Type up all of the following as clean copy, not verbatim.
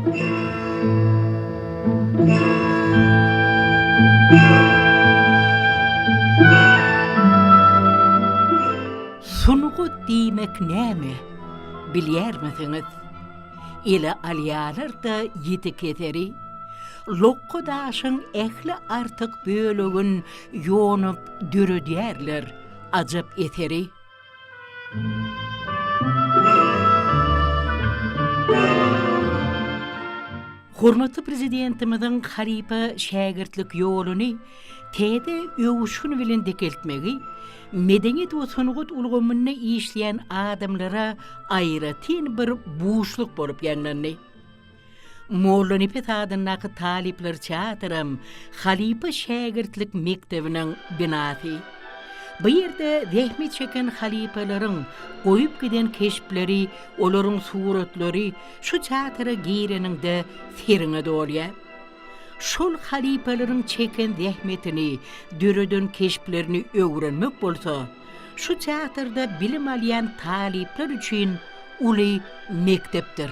Sungat diýmek näme, bilýärmisiňiz? Ele alýarlar-da ýiti keseri. Lokga daşyň ähli artyk bölegin ýonup döredýärler ajap eseri. Hormatly Prezidentimiziň halypa-şägirtlik ýoluny täze öwüşgin bilen dikeltmegi medeniýet we sungat ulgamynda işleýän adamlara aýratyn bir buşluk bolup ýaňlandy. Mollanepes adyndaky talyplar teatram halypa-şägirtlik mekdebiniň binasy. Bu ýerde zähmet çeken halypalaryň goýup giden keşpleri, olaryň suratlary şu teatra gireniňde seriňe dolýar. Şol halypalaryň çeken zähmetini, döreden keşplerini öwrenmek bolsa, şu teatrda bilim alýan talyplar üçin uly mekdepdir.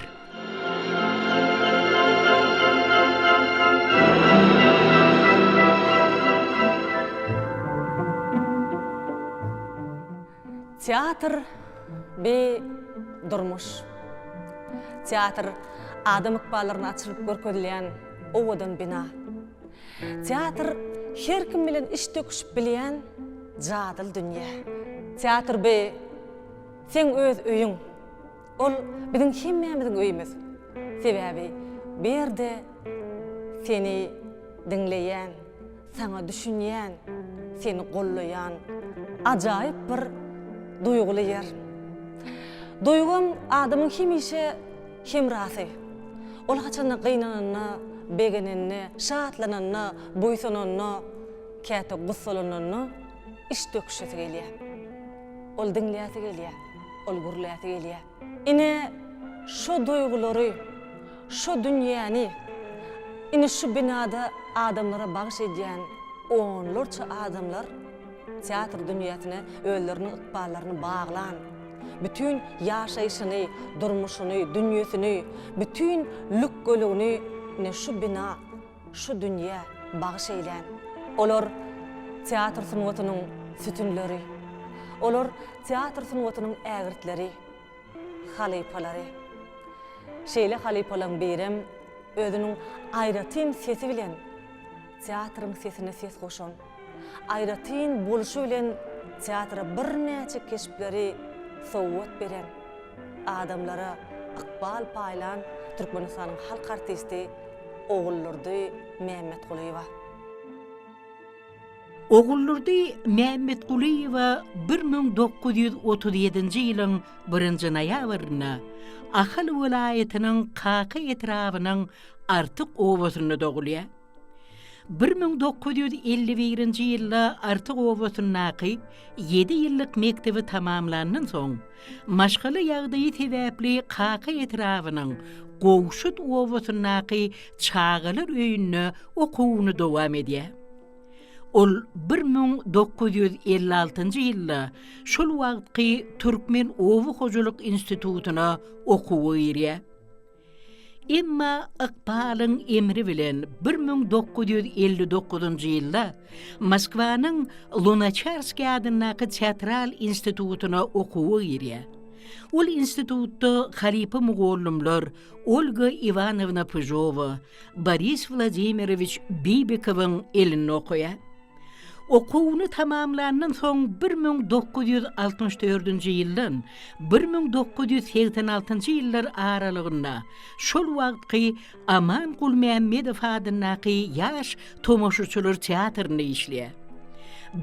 Teatr bi durmuş. Teatr adam ykballaryny açylyp görkezilýän owadan bina. Teatr her kim bilen iş döküşip bilýän jadyly dünýä. Teatr bi seň öz öýüň. Ol biziň hemmämiziň öýümiz. Sebäbi bu ýerde seni diňleýän, saňa düşünýän, seni gollaýan ajaýyp bir duýguly ýer. Duýgam adamyň hemişe hemrasy. Ol haçanda gynananda, begenende, şatlananda, buýsananda, käte gussalananda iç döküşesi gelýär. Ol diňläsi gelýär, ol gürläsi gelýär. Ine, şo duýgulary, şo dünýäni, ine şu binada adamlara bagyş edýän onlarça adamlar teatr dünýäsine özleriniň ykballaryny baglan, bütin ýaşaýşyny, durmuşyny, dünýesini, bütin lükgeligini ine şu bina, şu dünýä bagyş eýlän. Olar teatr sungatynyň sütünleri. Olar teatr sungatynyň ägirtleri, halypalary. Şeýle halypalaryň birem özüniň aýratyn sesi bilen teatryň sesine ses goşan, aýratyn bolşy bilen teatra birnäçe keşpleri sowgat beren, adamlara ykbal paýlan Türkmenistanyň halk artisti Oguldurdy Mämmetgulyýewa. Oguldurdy Mämmetgulyýewa 1937-nji ýylyň birinji noýabrynda Ahal welaýatynyň Kaka etrabynyň Artyk obasynda dogulýar. 1951-nji ýylda Artyk obasyndaky ýedi ýyllyk mekdebi tamamlandan soň, maşgala ýagdaýy sebäpli Kaka etrabynyň Gowşut obasyndaky çagalar öýünde okuwyny dowam edýär. Ol 1956-njy ýylda şol wagtky Türkmen oba hojalyk institutyna okuwa girýär. Emma ykbalyň emri bilen 1959-njy ýylda Moskwanyň Lunaçarskiý adyndaky teatral institutyna okuwa girýär. Ol institutda halypa mugallymlar Olga Iwanowna Pyžowa, Boris Wladimirowiç Bibikowyň elinde okaýar. Okuwyny tamamlandan soň 1964-nji ýyldan 1986-njy ýyllar aralygynda şol wagtky Aman Gulmämmedow adyndaky Ýaş tomaşaçylar teatrynda işleýär.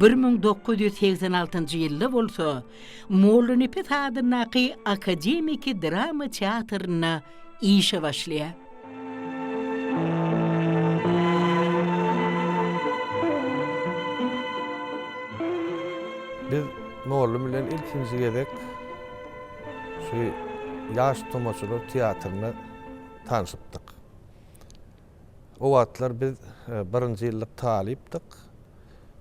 1986-njy ýylda bolsa Mollanepes adyndaky akademiki drama teatrynda işe başlaýar. Biz Mollum bilen ilkinji gezek şu Ýaş tomaşalar teatrynda tanşypdyk. O wagtlar biz e, birinji ýyllyk talypdyk.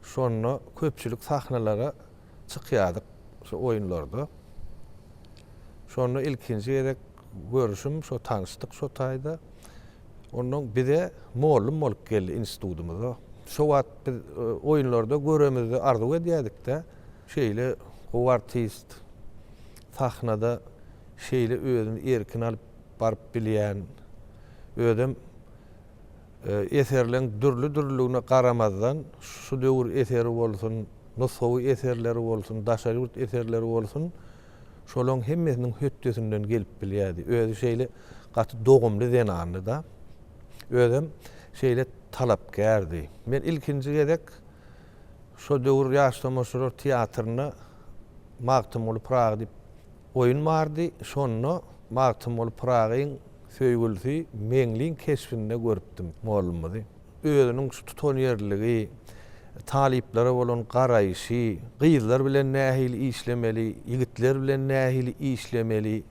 Şonda köpçülik sahnalara çykýardyk şu oýunlarda. Şonda ilkinji gezek görüşim, şo tanyşdyk şo taýda. Onnoň bize mollum bolup geldi institudymyza. Şo wagt biz oýunlarda göremizde arzuw edýärdik-de, şeýle gowy artist, sahnada şeýle özüni erkin alyp baryp bilýän, özem eserleň dürli-dürlüligine garamazdan, şu döwür eseri bolsun, nusgawy eserleri bolsun, daşary ýurt eserleri bolsun, şolaň hemmesiniň hötdesinden gelip bilýärdi. Özi şeýle gaty dogumly zenandy-da. Özem şeýle talapkärdi. Men ilkinji gezek şo döwür Ýaş tomaşalar teatrynda Magtymguly Pyragy diýip oýun bardy. Şonda Magtymguly Pyragyň söýgülisi Meňliň keşbinde görüpdim mollumyzy. Özüniň şu tutanýerliligi, talyplara bolan garaýşy, gyzlar bilen nähili işlemeli, ýigitler bilen nähili işlemeli,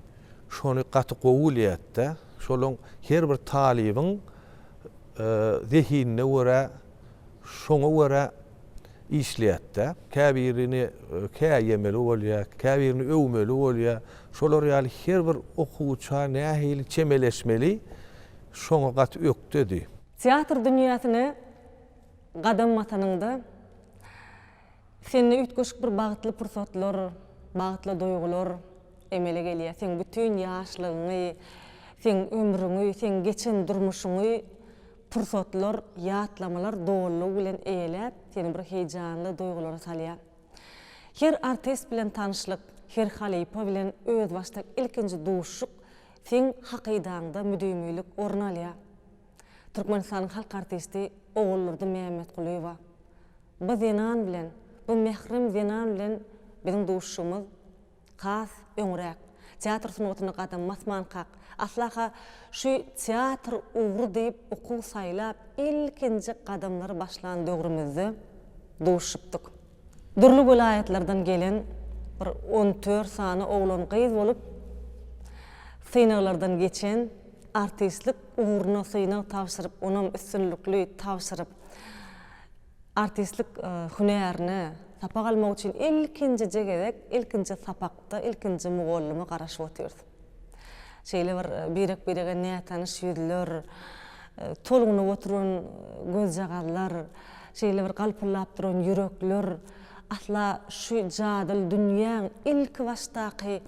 şony gaty gowy bilýärdi-de. Şolaň her bir talybyň zehinine görä, şoňa görä işleýärdi-de. Käbirini käýemeli bolýar, käbirini öwmeli bolýar. Şolar ýaly her bir okuwça nähili çemeleşmeli, şoňa gaty ökdedi. Teatr dünýäsine gadam basanyňda, sende üýtgeşik bir bagtly pursatlar, bagtly duýgular emele gelýär. Seň bütin ýaşlygyňy, seň ömrüňi, seň geçen durmuşyňy pursatlar, ýatlamalar dolulygy bilen eýeläp, seni bir heýjanly duýgulara salýar. Her artist bilen tanyşlyk, her halypa bilen özbaşdak ilkinji duşuşyk seň hakydaňda müdimilik orun alýar. Türkmenistanyň halk artisti Oguldurdy Mämmetgulyýewa. Bu zenan bilen, bu mährem zenan bilen biziň duşuşygymyz has öňräk, teatr sungatyna gadam basmankak, asla-ha şu teatr ugry diýip okuw saýlap ilkinji gadamlary başlan döwrümizde duşuşypdyk. Dürli welaýatlardan gelen bir on dört sany oglan-gyz bolup, synaglardan geçen, artistlik ugruna synag tabşyryp, onam üstünlikli tabşyryp, artistlik hünärine sapak almak üçin ilkinjije gezek, ilkinji sapakda, ilkinji mugallyma garaşyp otyrys. Şeýle bir birek-birege nätanyş ýüzler, tolgunyp oturan gözjagazlar, şeýle bir galpyldap duran ýürekler, asla şu jadyly dünýäň ilkibaşdaky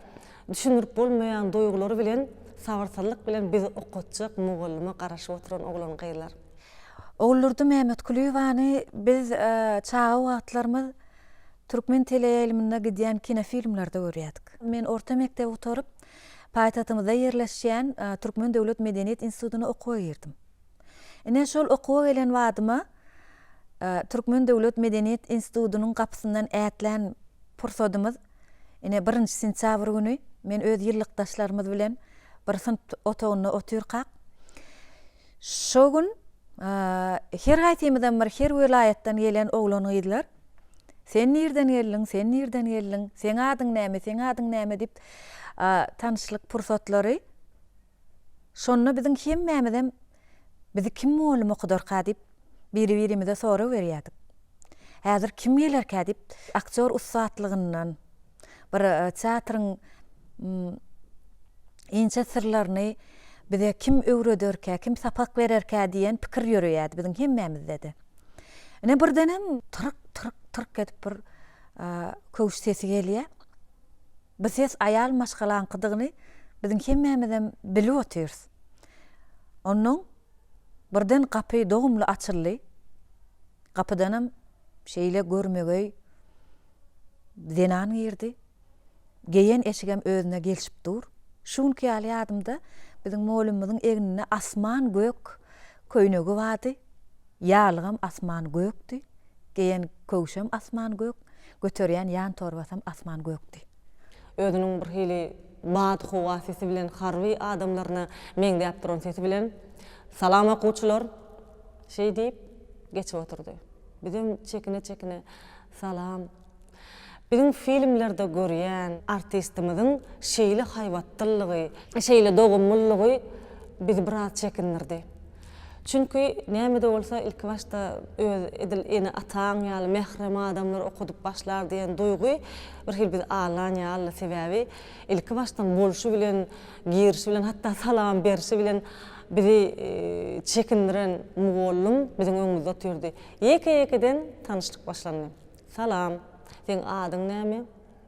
düşündirip bolmaýan duýgulary bilen sabyrsyzlyk bilen bizi okatjak mugallyma garaşyp oturan oglan-gyzlar. Oguldurdy Mämmetkulyýewany biz çaga wagtlarymyz türkmen teleýaýlymynda gidýän kinofilmlerde görýärdik. Men orta mekdebi gutaryp, paýtagtymyzda ýerleşýän Türkmen döwlet medeniýet institutyna okuwa girdim. Ine, şol okuwa gelen badyma Türkmen döwlet medeniýet institutynyň gapysyndan ätlän pursadymyz, ine, birinji sentýabr güni men öz ýyllykdaşlarymyz bilen bir synp otagynda otyrkak, Şo gün her haýsymyzam bir her welaýatdan gelen oglan-gyzlar, Sen nirden geldiň, sen nirden geldiň, seň adyň näme, seň adyň näme diýip, tanyşlyk pursatlary şonda biziň hemmämizem bizi kim mugallym okudarka diýip, biri-birimize sorag berýärdik. Häzir kim gelerkä diýip, aktýor ussatlygyndan, bir teatryň inçe syrlaryny bize kim öwrederkä, kim sapak bererkä diýen pikir ýöreýärdi biziň hemmämizde-de. Ine birdenem tyrk, tyrk, tyrk edip bir köwüş sesi gelýär. Bu ses aýal maşgalaňkydygyny biziň hemmämizem bilip otyrys. Onnoň birden gapy dogumly açyldy. Gapydanam şeýle görmegeý zenan girdi. Geýen eşigem özüne gelşip dur. Şu günki ýaly ýadymda, biziň mugallymymyzyň egninde asman gök köýnegi bardy. Ýarlygam asman gökdi. Geýen köwşem asman gök, göterýän ýan torbasam asman gökdi. Özüniň bir hili badyhowa sesi bilen harby adamlaryna meňzäp duran sesi bilen, Salam okuwçylar! Şeý diýip, geçip oturdy. Bizem çekine-çekine, Salam. Biziň filmlerde görýän artistimiziň şeýle haýbatlylygy, şeýle dogumlylygy bizi biraz çekindirdi. Çünki, näme-de bolsa, ilkibaşda öz edil ene-ataň ýaly mährem adamlar okadyp başlar diýen duýgy birhili bizi aldan ýalydy. Sebäbi ilkibaşdan bolşy bilen, girişi bilen, hatda salam berşi bilen. Bizi çekindiren mugallym biziň öňümizde otyrdy. Ýeke-ýekeden tanyşlyk başlandy. Salam. Seň adyň näme?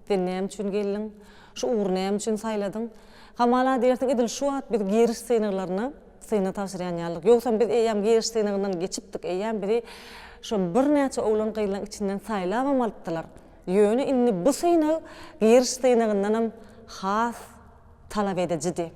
Sen näme üçin geldiň? Şu ugry näme üçin saýladyň? Hamala diýersiň edil şu wagt biz giriş synaglaryna synag tabşyrýan ýalydyk. Ýogsam biz eýýäm giriş synagyndan geçipdik, eýýäm bizi şo birnäçe oglan-gyzlaryň içinden saýlabam alypdylar. Ýöne indi bu synag giriş synagyndanam has talabedijidi.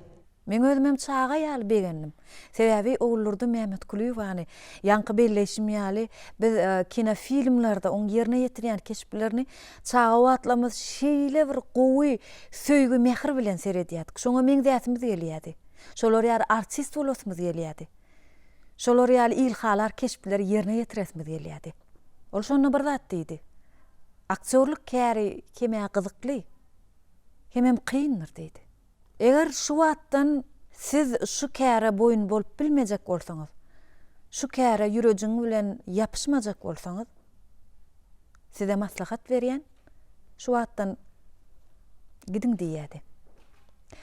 Meň özümem çaga ýaly begendim. Sebäbi Oguldurdy Mämmetkulyýewany, ýaňky belleýşim ýaly, biz kinofilmlerde oň ýerine ýetirýän keşplerini çaga wagtlarymyz şeýle bir gowy söýgi, mähir bilen seredýärdik. Şoňa meňzäsimiz gelýärdi. Şolar ýaly artist bolasymyz gelýärdi. Şolar ýaly ilhalar keşpleri ýerine ýetiresimiz gelýärdi. Ol şonda bir zat diýdi. Aktýorlyk käri hem-ä gyzykly, hemem kyndyr diýdi. Eger şu wagtdan siz şu käre boýun bolup bilmejek bolsaňyz, şu käre ýürejiň bilen ýapyşmajak bolsaňyz, size maslahat berýän, şu wagtdan gidiň diýýärdi.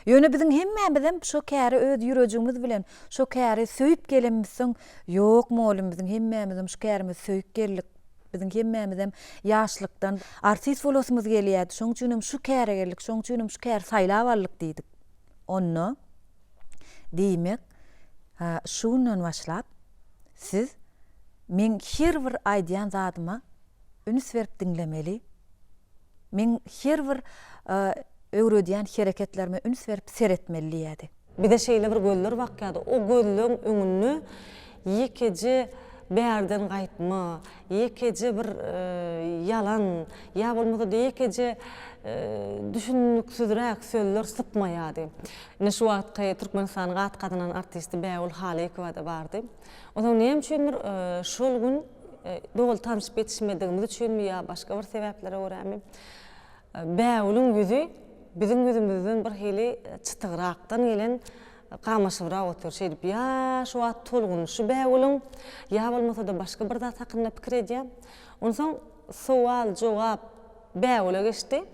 Ýöne biziň hemmämizem şo käre öz ýürejigimiz bilen, şo käri söýüp gelenimizsoň, ýok mugallym biziň hemmämizem şu kärimizi söýüp geldik, Biziň hemmämizem ýaşlykdan artist bolasymyz gelýärdi, şoň üçinem şu käre geldik, şoň üçinem şu käri saýlap aldyk diýdik. Onda, diýmek, şu günden başlap siz meň her bir aýdýan zadyma üns berip diňlemeli, meň her bir öwredýän hereketlerime üns berip seretmeli diýýärdi. Bize şeýle bir gözler bakýardy, o gözleň öňünde ýekeje bärden gaýtma, ýekeje bir ýalan, ýa bolmasa-da ýekeje düşüniksizräk sözler sypmaýardy. Ine şu wagtky Türkmenistanyň at gazanan artisti Bägül Halykowa-da bardy. Onsoň näme üçindir şol gün doly tanşyp ýetişmedigimiz üçinmi ýa başga bir sebäplere görämi, Bägüliň ýüzi biziň ýüzümizden bir hili çytygrakdan gelen gamaşybrak otyr. Şeýdip ýa şu wagt tolgunyşy Bägüliň, ýa bolmasa-da başga bir zat hakynda pikir edýär. Onsoň sowal-jogap Bägüle geçdi.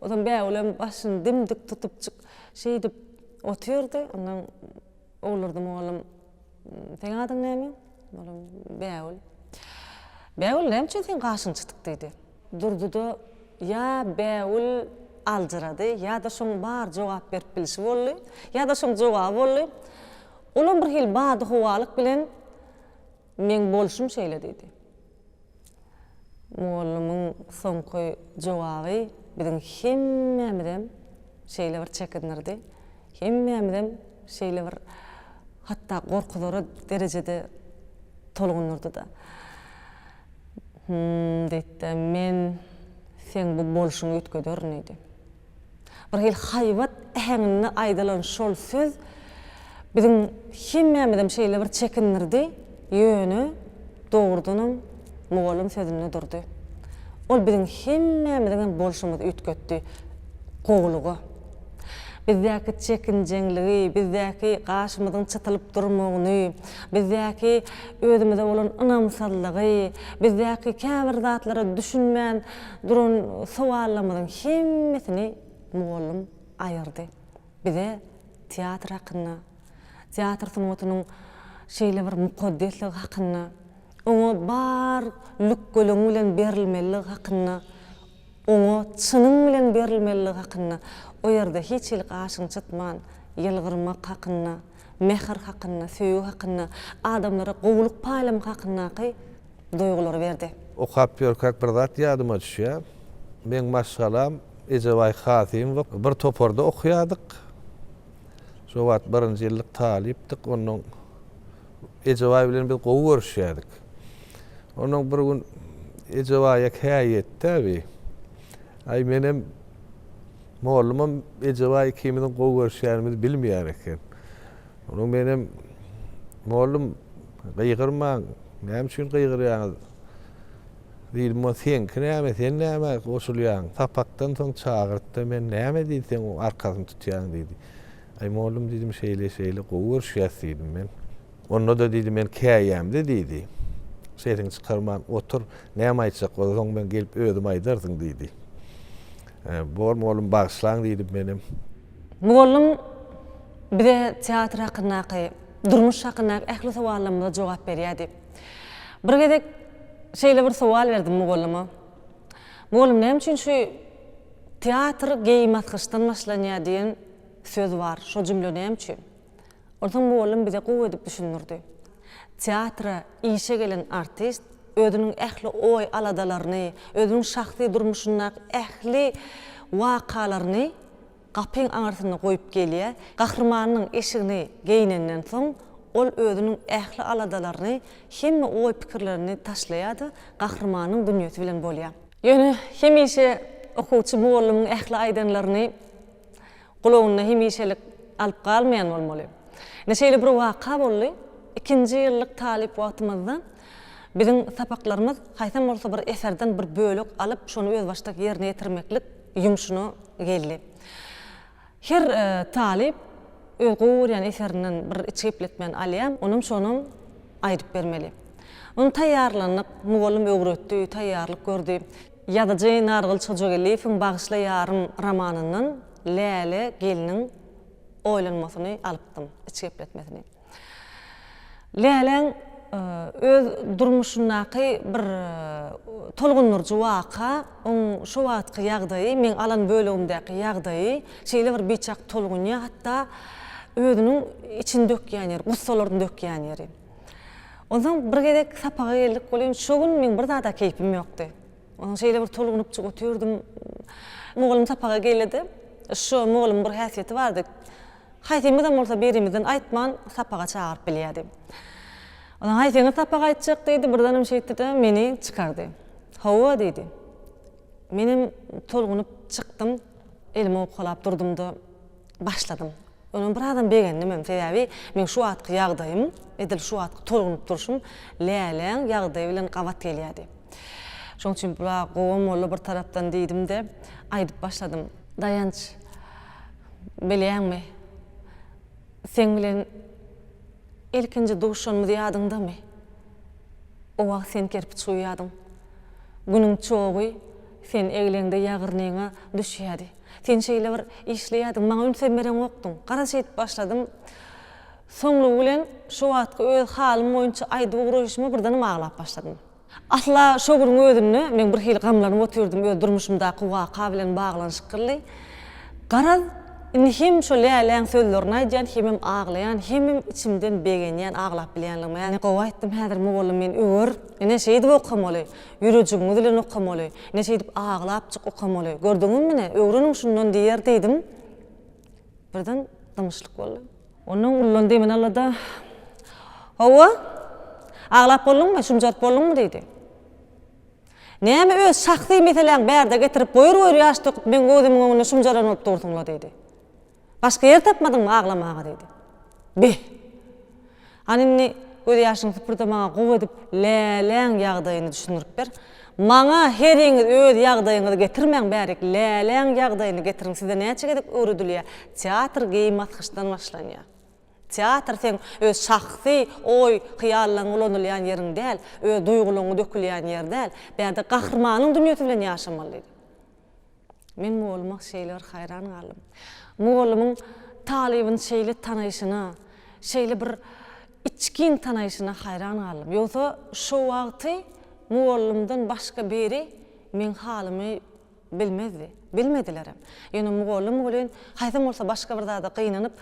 Onsoň Bägülem başyny dim-dik tutupjyk şeýdip otyrdy. Ondan Oguldurdy mugallym, Seň adyň näme? Olam Bägül. Bägül, näme üçin seň gaşyň çytyk diýdi. Durdy-da, ýa Bägül aljyrady, ýa-da şoň bar jogap berip bilşi boldy, ýa-da şoň jogaby boldy. Olam bir hili badyhowalyk bilen, Meň bolşum şeýle diýdi. Mugallymyň soňky jogaby biziň hemmämizem şeýle bir çekindirdi. Hemmämizem şeýle bir hatda gorkuzara derejede tolgundyrdy-da. Hüm, diýdi-de, men seň bu bolşuňy üýtgederin diýdi. Bir hili haýbat äheňinde aýdylan şol söz biziň hemmämizem şeýle bir çekindirdi, ýöne dogrudanam mugallym sözünde durdy. Ol biziň hemmämiziňem bolşumyzy üýtgetdi. Gowulyga. Bizdäki çekinjeňligi, bizdäki gaşymyzyň çytylyp durmagyny, bizdäki özümize bolan ynamsyzlygy, bizdäki käbir zatlara düşünmän duran sowallarymyzyň hemmesini mugallym aýyrdy. Bize teatr hakynda, teatr sungatynyň şeýle bir mukaddesligi hakynda, oňa bar lükgeligiň bilen berilmeliligi hakynda, oňa çynyň bilen berilmeliligi hakynda, o ýerde hiç hili gaşyňy çytman ýylgyrmak hakynda, mähir hakynda, söýgi hakynda, adamlara gowulyk paýlamak hakyndaky duýgulary berdi. Okap ýörkäk bir zat ýadyma düşýär. Meň maşgalam Ejebaý Kasymowa bir toparda okaýardyk. Şo wagt birinji ýyllyk talypdyk. Onnoň Ejebaý bilen biz gowy görüşýärdik. Onnoň bir gün Ejebaýa käýetdi bi. Aý menem mollumam Ejebaý ikimiziň gowy görüşýänimizi bilmeýär eken. Onuň menem mollum gygyrmaň, näme üçin gygyrýaňyz? Diýdim, o seňki näme, sen nämä goşulýaň? Sapakdan soň çagyrtdy, men näme diýdi, sen oň arkasyny tutýaň diýdi. Aý mollum diýdim, şeýle-şeýle gowy görüşýäs diýdim men. Onda-da diýdi, men käýýämde diýdi. Sesiňi çykarman otur, näme aýtjak bolsaň men gelip özüm aýdarsyň diýdi. Bor mollum bagyşlaň diýdim menem. Mugallym bize teatr hakyndaky. Durmuş hakyndaky ähli sowallarymyza jogap berýärdi. Bir gezek şeýle bir sowal berdim mugallyma. Mugallym näme üçin şu teatr geýim asgyçdan başlanýar diýen söz bar, şo jümle näme üçin? Onsoň mugallym bize gowy edip düşündirdi. Teatra işe gelen artist özüniň ähli oý-aladalaryny, özüniň şahsy durmuşyndaky ähli wakalaryny gapyň aňyrsynda goýup gelýär. Gahrymanynyň eşigini geýnenden soň, ol özüniň ähli aladalaryny, hemme oý-pikirlerini taşlaýar-da, gahrymanyň dünýesi bilen bolýar. Ýöne hemişe okuwçy mugallymyň ähli aýdanlaryny gulagynda hemişelik alyp galmaýan bolmaly. Ine şeýle bir waka boldy. Ikinji ýyllyk talyp wagtymyzda biziň sapaklarymyz haýsam bolsa bir eserden bir bölek alyp, şony özbaşdak ýerine ýetirmeklik ýumşuna geldi. Her talyp öz gowy görýän eserinden bir içgepletmäni alýar, onam şonam aýdyp bermeli. Ony taýýarlandyk, mugallym öwretdi, taýýarlyk gördi. Ýazyjy Nargylyç Hojageldiýewiň Bagyşla ýarym romanyndan Läle gelniň oýlanmasyny alypdym, içgepletmesini. Läläň öz durmuşyndaky bir tolgundyryjy waka, oň şo wagtky ýagdaýy, meň alan bölegimdäki ýagdaýy şeýle bir biçak tolgunýar, hatda özüniň içini dökýän ýeri, gussalaryny dökýän ýeri. Onsoň bir gezek sapaga geldik welin, şo gün meň bir zada keýpim ýokdy. Onsoň şeýle bir tolgunypjyk otyrdym. Mugallym sapaga geldi-de, şo mugallymyň bir häsiýeti bardy. Haýsymyzam bolsa birimizden aýtman sapaga çagyryp bilýärdi. Onsoň haýsyňyz sapak aýtjak diýdi, birdenem şeýtdi-de, meni çykardy. Hawa diýdi. Menem tolgunyp çykdym, elimi owkalap durdum-da, başladym. Ondan birazam begendimem, sebäbi meň şu wagtky ýagdaýym, edil şu wagtky tolgunyp durşum Läläň ýagdaýy bilen gabat gelýärdi. Şonuň üçin bula gowam boldy bir tarapdan diýdim-de, aýdyp başladym. Daýanç, bilýäňmi, seň bilen ilkinji duşanymyz ýadyňdamy? O wagt sen kerpiç guýýardyň. Günüň çogy sen egleňde ýagyrnyňa düşýärdi. Sen şeýle bir işleýärdiň, maňa ünsem bereňokdyň. Garaz şeýdip başladym. Soňlugy bilen şo wagtky öz halym boýunça aýdyp ugraýşyma birdenem aglap başladym. Asla şo günüň özünde men birhili gamlanyp otyrdym, öz durmuşymdaky waka bilen baglanyşykly. Garaz, indi hem şo Läläň sözlerini aýdýan, hemem aglaýan, hemem içimden begenýän aglap bilýänligime. Ýagny gowy aýtdym, häzir mugallym meni öwer. Ine şeýdip okamaly. Ýürejigiňiz bilen okamaly. Ine şeýdip aglapjyk okamaly. Gördüňizmi ine, öwreniň şundan diýer diýdim. Birden dymyşlyk boldy. Ondan ullan demini aldy-da, Hawa, aglap bolduňmy, şumjaryp bolduňmy diýdi. Näme öz şahsy meseläňi bärde getirip boýur-boýur ýaş döküp meň gözümiň öňünde şumjaran bolup dursuň-la diýdi. Başga ýer tapmadyňmy aglamaga diýdi. Beh! Hany indi gözýaşyňy süpür-de maňa gowy edip Läläň ýagdaýyny düşündirip ber. Maňa heriňiz öz ýagdaýyňyzy getirmäň bärik Läläň ýagdaýyny getiriň size näçe gezek öwredilýär teatr geýim asgyçdan başlanýar. Teatr seň öz şahsy oý hyýallaň ulanylýan ýeriň däl, öz duýgulaňy dökülýän ýer däl. Bärde gahrymanyň dünýesi bilen ýaşamaly diýdi. Men mugallyma şeýle bir haýran galdym. Mugallymyň talybyny şeýle tanaýşyna, şeýle bir içgin tanaýşyna haýran galdym. Ýogsa şo wagty mugallymdan başga biri meň halymy bilmezdi. Bilmedilerem. Ýöne mugallym welin haýsam bolsa başga bir zada gynanyp,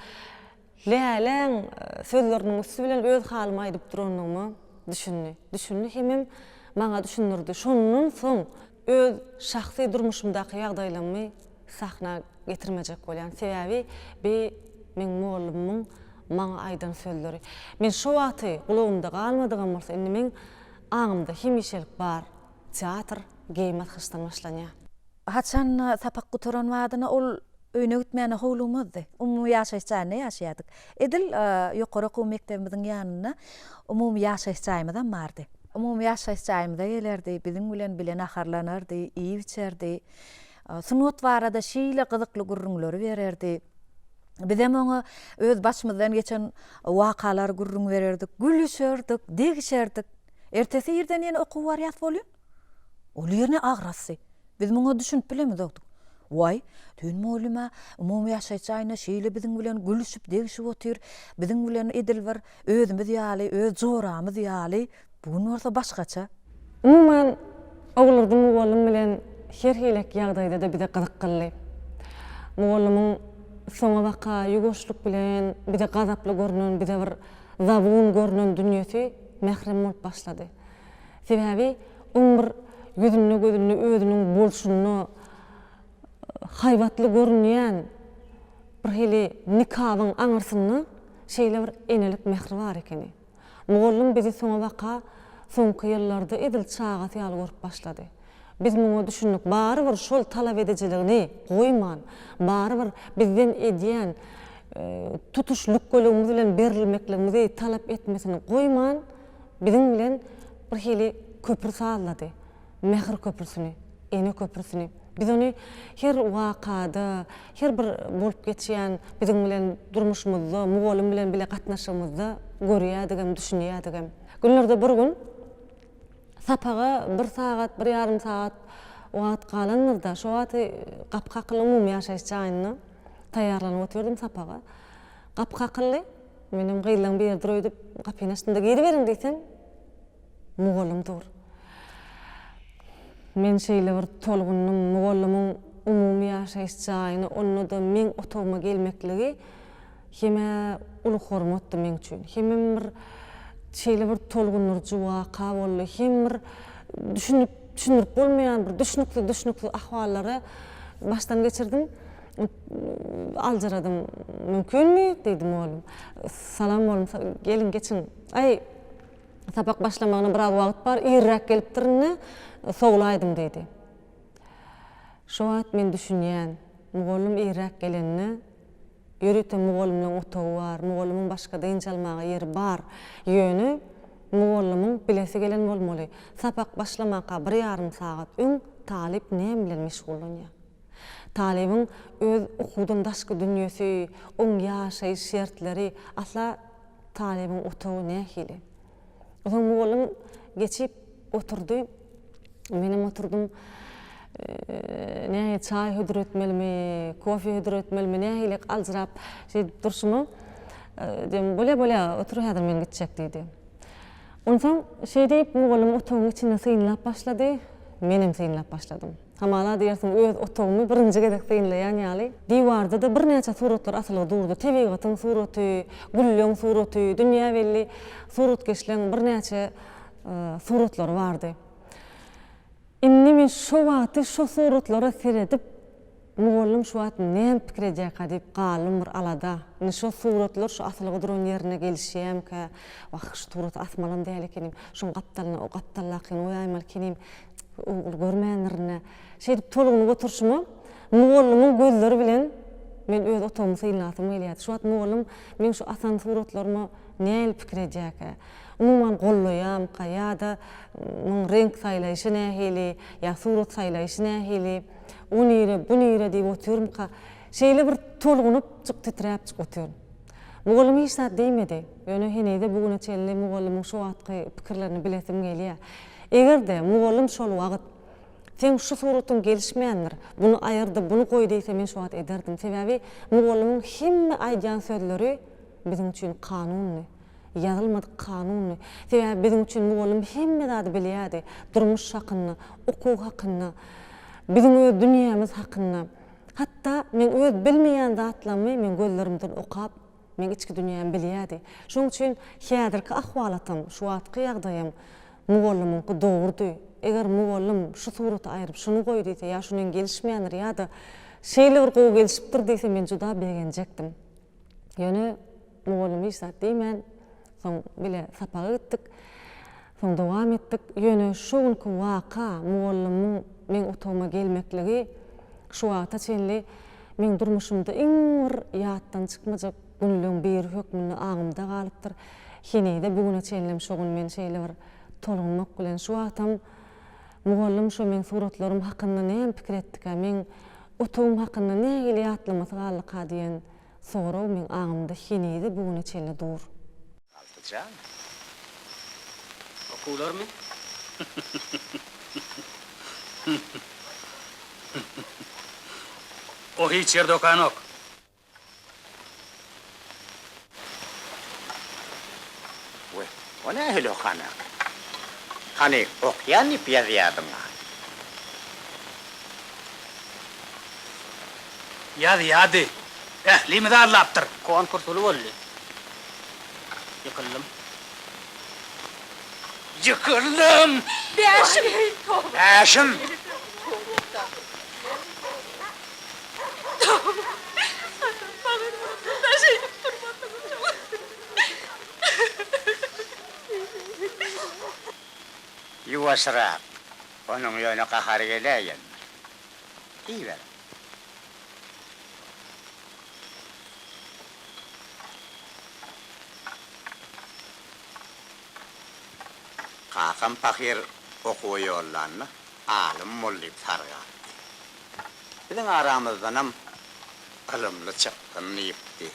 Läläň sözleriniň üsti bilen öz halymy aýdyp durandygyma düşündi. Düşündi hemem maňa düşündirdi. Şondan soň Öz şahsy durmuşymdaky ýagdaýlarymy sahna getirmejek bolýan. Sebäbi bi meň mugallymymyň maňa aýdan sözleri. Men şo wagty gulagymda galmadygam bolsa indi meň aňymda hemişelik bar. Teatr geýim asgyçdan başlanýar. Haçan sapak gutaran badyna ol öýüne gitmäne howlugmazdy. Umumy ýaşaýyş jaýynda ýaşaýardyk. Edil ýokary okuw mekdebimiziň ýanynda umumy ýaşaýyş jaýymyzam bardy. Umumy ýaşaýyş jaýymyza gelerdi, biziň bilen bile naharlanardy, iýip-içerdi. Sungat barada şeýle gyzykly gürrüňleri bererdi. Bizem oňa öz başymyzdan geçen wakalary gürrüň bererdik, gülüşerdik, degişerdik. Ertesi irden ýene okuwa barýas bolýan. Ol ýerine agrasdy. Biz muňa düşünip bilemizokdyk. Waý, düýn mugallym-a umumy ýaşaýyş jaýynda şeýle biziň bilen gülüşip, degşip otyr, biziň bilen edil bir özümiz ýaly, öz joramyz ýaly, bu gün bolsa başgaça. Umuman, Oguldurdy mugallym bilen her hilek ýagdaýda-da bize gyzykgyldy. Mugallymyň soňabaka ýuwaşlyk bilen bize gazaply görnen, bize bir zabun görnen dünýesi mährem bolup başlady. Sebäbi oň bir ýüzünde-gözünde özüniň bolşunda haýbatly görünýän bir hili nikabyň aňyrsynda şeýle bir enelik mähri bar ekeni. Mugallym bizi soňabaka soňky ýyllarda edil çagasy ýaly görüp başlady. Biz muňa düşündik. Barybir şol talabedijiligini goýman, barybir bizden edýän tutuş lükgeligimiz bilen berilmekligimizi talap etmesini goýman, biziň bilen bir hili köpri sazlady. Mähir köprüsini, ene köprüsini. Biz ony her wakada, her bir bolup geçýän biziň bilen durmuşymyzda, mugallym bilen bile gatnaşygymyzda görýärdigem, düşünýärdigem. Günlerde bir gün sapaga bir sagat, bir ýarym sagat wagt galandyr-da, şo wagty gapy kakyldy, umumy ýaşaýyş jaýynda taýýarlanyp otyrdym sapaga. Gapy kakyldy. Menem gyzlaň biridir öýdüp, gapyny açdym-da, Giriberiň diýsem, mugallym dur. Men şeýle bir tolgundym, mugallymyň umumy ýaşaýyş jaýyna, onda-da meň otagyma gelmekligi hem-ä uly hormatdy meň üçin, hemem bir şeýle bir tolgundyryjy waka boldy, hem bir düşünip, düşündirip bolmaýan bir düşnüksiz-düşnüksiz ahwallary başdan geçirdim. Aljyradym. Mümkinmi? diýdi mugallym. Salam mugallym, geliň, geçiň. Aý, sapak başlamagyna biraz wagt bar, irräk gelipdirin-de, sowlaýdym diýdi. Şo wagt men düşünýän, mugallym irräk gelende, ýörite mugallymlaryň otagy bar, mugallymyň başga dynç almaga ýeri bar. Ýöne mugallymyň bilesi gelen bolmaly, sapak başlamaka bir ýarym sagat öň talyp näme bilen meşgullanýar? Talybyň öz okuwdan daşky dünýesi, oň ýaşaýyş şertleri, asla talybyň otagy nähili? Soň mugallym geçip oturdy. Menem oturdym. Nähili çaý hödür etmelimi, kofe hödür etmelimi, nähili aljyrap şeýdip durşuma, diýdim, bolýa, bolýa, otur häzir men gitjek diýdi. Onsoň şeý diýip mugallym otagyň içinde synlap başlady, menem synlap başladym. Hamala diýersiň öz otagymy birinji gezek synlaýan ýaly. Diwarda-da birnäçe suratlar asylgy durdy. Tebigatyň suraty, gülleň suraty, dünýä belli suratkeşleň birnäçe suratlary bardy. Indi men şo wagty şo suratlara seredip, mugallym şu wagt näme pikir edýärkä diýip galdym bir alada. Indi şo suratlar şu asylgy duran ýerine gelişýärmikä? Wah, şu suraty asmalam däl ekenim, şoň gapdalyna o gapdaldakyny goýaýmaly ekenim. Ol görmändirin-dä. Şeýdip tolgunyp oturyşyma, mugallymyň gözleri bilen men öz otagymy synlasym gelýärdi. Şu wagt mugallym meň şu asan suratlaryma nähili pikir edýärkä? Umuman gollaýarmyka ýa-da muň reňk saýlaýşy nähili, ýa surat saýlaýşy nähili, o nire, bu nire diýip otyrmyka? Şeýle bir tolgunypjyk, titräpjik otyryn. Mugallym hiç zat diýmedi. Ýöne henize bu güne çenli mugallymyň şo wagtky pikirlerini bilesim gelýär. Eger-de, mugallym şol wagt, Seň şu suratyň gelişmändir, buny aýyr-da, buny goý diýse, men şo wagt ederdim. Sebäbi mugallymyň hemme aýdýan sözleri biziň üçin kanundy. Ýazylmadyk kanundy. Sebäbi biziň üçin mugallym hemme zady bilýärdi. Durmuş hakynda, okuw hakynda, biziň öz dünýämiz hakynda. Hatda meň öz bilmeýän zatlarymy meň gözlerimden okap, meň içki dünýämi bilýärdi. Şonuň üçin häzirki ahwalatam, şu wagtky ýagdaýym mugallymyňky dogrudy. Eger mugallym şu suraty aýryp, şuny goý diýse ýa şunyň gelişmeýändir ýa-da şeýle bir gowy gelişipdir diýse men juda begenjekdim. Ýöne mugallym hiç zat diýmän, soň bile sapaga gitdik. Soň dowam etdik. Ýöne şo günki waka, mugallymyň meň otagyma gelmekligi şu wagta çenli meň durmuşymda iň bir ýatdan çykmajak günleň biri hökmünde aňymda galypdyr. Henize bu güne çenlem şo gün men şeýle bir tolgunmak bilen şu wagtam mugallym şo meň suratlarym hakynda näme pikir etdikä, meň otagym hakynda nähili ýatlamasy galdyka diýen sorag meň aňymda henize bu güne çenli dur. Altyjan. Okuwlarmy? O hiç ýerde okanok. We, o nähili okanak? Hany, okýan diýip ýazýardyň-a. Ýazýardy. Ählimizi aldapdyr. Konkurs uly boldy. Ýykyldym. Ýykyldym! Bäşim! Bäşim! Ýuwaşrak, onuň ýöne gahary geläýendir. Iýiber. Kakam pahyr okuwa ýollanda alym bol diýip sargapdy. Biziň aramyzdanam ylymly çyksyn diýipdi.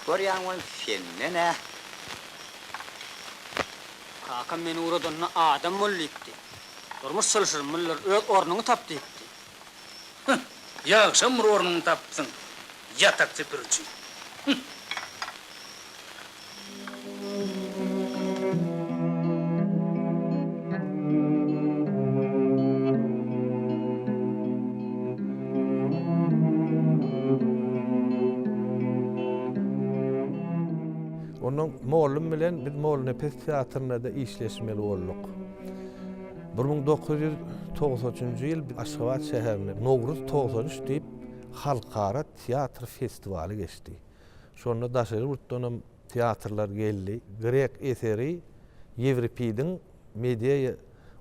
Görýäň welin senden-ä. Kakam meni ugradanda adam bol diýipdi. Durmuş çylşyrymlydyr, öz ornuňy tap diýipdi. Hüh, ýagşam bir ornuňy tapypsyň, ýatak süpüriji. Hüh. Ondan mollum bilen biz Mollanepes teatrynda-da işleşmeli bolduk. 1993-nji ýyl Aşgabat şäherinde Nowruz 93 diýip halkara teatr festiwaly geçdi. Şonda daşary ýurtdanam teatrlar geldi. Grek eseri Ýewripidiň Medeýa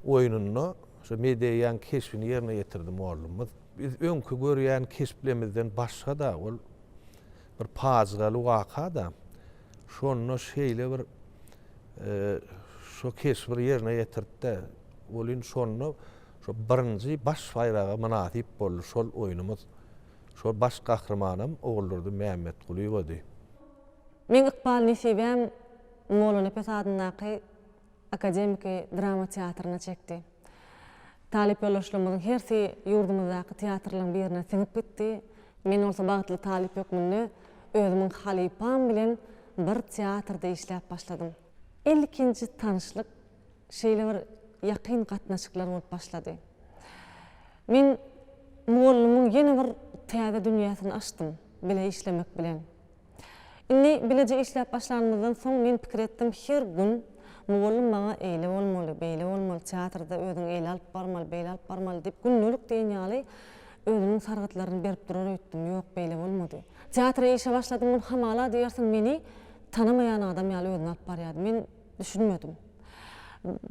oýnunda şo Medeýaň keşbini ýerine ýetirdi mollumyz. Biz öňki görýän keşplemizden başga-da ol bir pajygaly waka-da. Şonda şeýle bir şo keşbi bir ýerine ýetirdi-de, welin şonda şo birinji baş baýraga mynasyp boldy şol oýnumyz. Şol baş gahrymanam Oguldurdy Mämmetgulyýewady. Meň ykbal nesibäm Mollanepes adyndaky akademiki drama teatryna çekdi. Talyp ýoldaşlarymyzyň hersi ýurdumyzdaky teatrlaryň birine siňip gitdi. Men bolsa bagtly talyp hökmünde özümiň halypam bilen bir teatrda işläp başladym. Ilkinji tanyşlyk şeýle bir ýakyn gatnaşyklar bolup başlady. Men mugallymyň ýene bir täze dünýäsini açdym bile işlemek bilen. Indi bileje işläp başlanymyzdan soň men pikir etdim her gün mugallym maňa eýle bolmaly, beýle bolmaly, teatrda özüňi eýle alyp barmaly, beýle alyp barmaly diýip gündelik diýen ýaly özüniň sargytlaryny berip durar öýtdüm, ýok beýle bolmady. Teatra işe başladym ol hamala diýersiň meni tanamaýan adam ýaly özüni alyp barýardy. Men düşünmedim.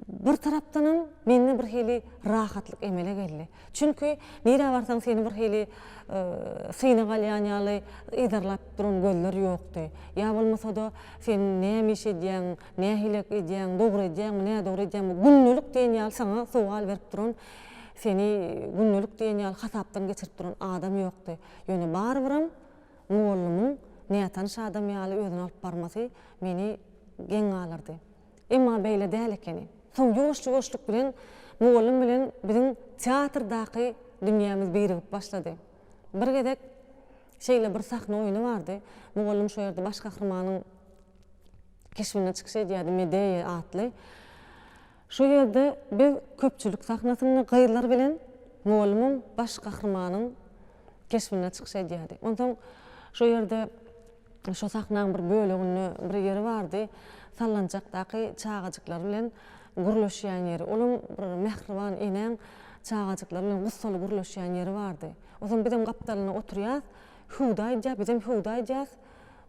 Bir tarapdanam mende bir hili rahatlyk emele geldi. Çünki nirä barsaň seni bir hili synag alýan ýaly yzarlap duran gözler ýokdy. Ýa bolmasa-da sen näme iş edýäň, nähili edýäň, dogry edýäňmi, nädogry edýäňmi, gündelik diýen ýaly saňa sowal berip duran, seni gündelik diýen ýaly hasapdan geçirip duran adam ýokdy. Ýöne barybirem mugallymyň nätanyş adam ýaly özüni alyp barmasy meni geň galdyrdy. Emma beýle däl ekeni. Soň ýuwaş-ýuwaşlyk bilen mugallym bilen biziň teatrdaky dünýämiz birigip başlady. Bir gezek şeýle bir sahna oýny bardy. Mugallym şo ýerde baş gahrymanyň keşbinde çykyş edýärdi, Medeýa atly. Şo ýerde biz köpçülik sahnasynda gyzlar bilen mugallymam baş gahrymanyň keşbinde çykyş edýärdi. Onsoň şo ýerde Şo sahnaň bir böleginde bir ýeri bardy, sallançakdaky çagajyklar bilen gürleşýän ýeri. Olam bir mähriban enäň çagajyklary bilen gussaly gürleşýän ýeri bardy. Onsoň bizem gapdalynda oturýas, hüwdi aýdýar, bizem hüwdi aýdýas.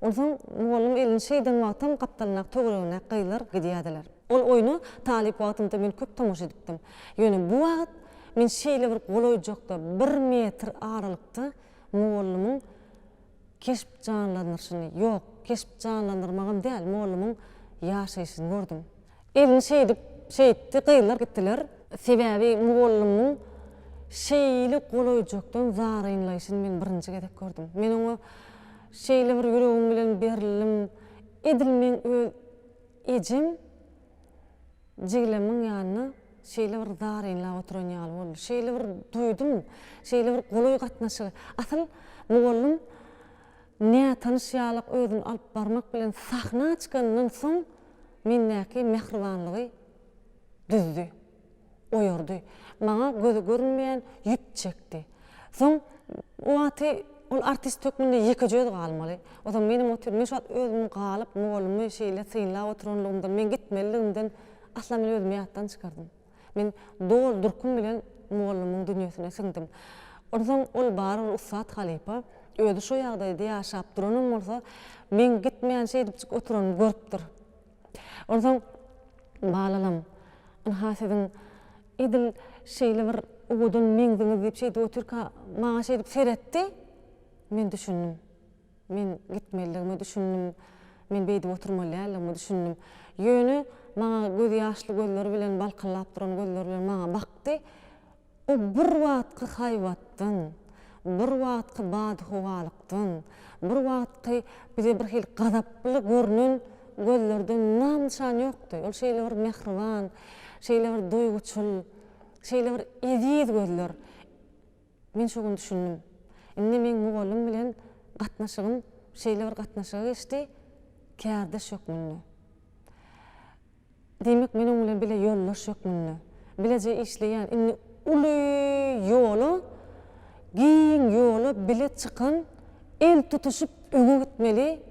Onsoň mugallym elini şeýden wagtam gapdalyndaky töweregindäki gyzlar gidýärdiler. Ol oýna talyp wagtymda men köp tomaşa edipdim. Ýöne bu wagt men şeýle bir golaýjakda, bir metr aralykda mugallymyň Keşp janlandyryşyny, ýok, keşp janlandyrmagam däl, mollumyň ýaşaýşyny gördüm. Elini şeýdip, şeýtdi, gyzlar gitdiler. Sebäbi mugallymyň şeýle golaýjakdan zarynlaýşyny men birinji gezek gördüm. Men oňa şeýle bir ýüregim bilen berildim, edil meň öz ejem jigilemiň ýanyna. şeýle bir zarynlap oturan ýaly boldy. Şeýle bir duýdum, şeýle bir golaý gatnaşygy. Asyl mugallym nätanyş ýalak özüni alyp barmak bilen sahna çykanyndan soň mendäki mähribanlygy düzdi. Oýardy. Maňa gözi görünmeýän ýüp çekdi. Soň o wagty ol artist hökmünde ýekeje özi galmaly. Onsoň menem otyryn. Men şu wagt özümiň galyp, mugallymy şeýle synlap oturanlygymdan, meň gitmeliligimden asla men özümi ýatdan çykardym. Men doly durkum bilen mugallymyň dünýesine siňdim. Onsoň ol barybir ussat halypa, özi şo ýagdaýda ýaşap duranam bolsa, meň gitmän şeýdipjik oturanymy görüpdir. Onsoň, Balalam, ynha siziň edil şeýle bir owadan meňziňiz diýip şeýdip otyrka, maňa şeýdip seretdi. Men düşündim. Men gitmelidigime düşündim. Men beýdip oturmaly däldigime düşündim. Ýöne maňa gözi ýaşly gözleri bilen, balkyldap duran gözleri bilen maňa bakdy. O bir wagtky haýbatdan, bir wagtky badyhowalykdan, bir wagtky bize bir hili gazaply görnen gözlerden nam-nyşan ýokdy. Ol şeýle bir mähriban, şeýle bir duýguçyl, şeýle bir eziz gözler. Men şo gün düşündim. Indi meň mugallym bilen gatnaşygym şeýle bir gatnaşyga geçdi, kärdeş hökmünde. Diýmek, men oň bilen bile ýoldaş hökmünde, bileje işleýän, indi uly ýola, giň ýola bile çykan, el tutuşyp öňe gitmeli,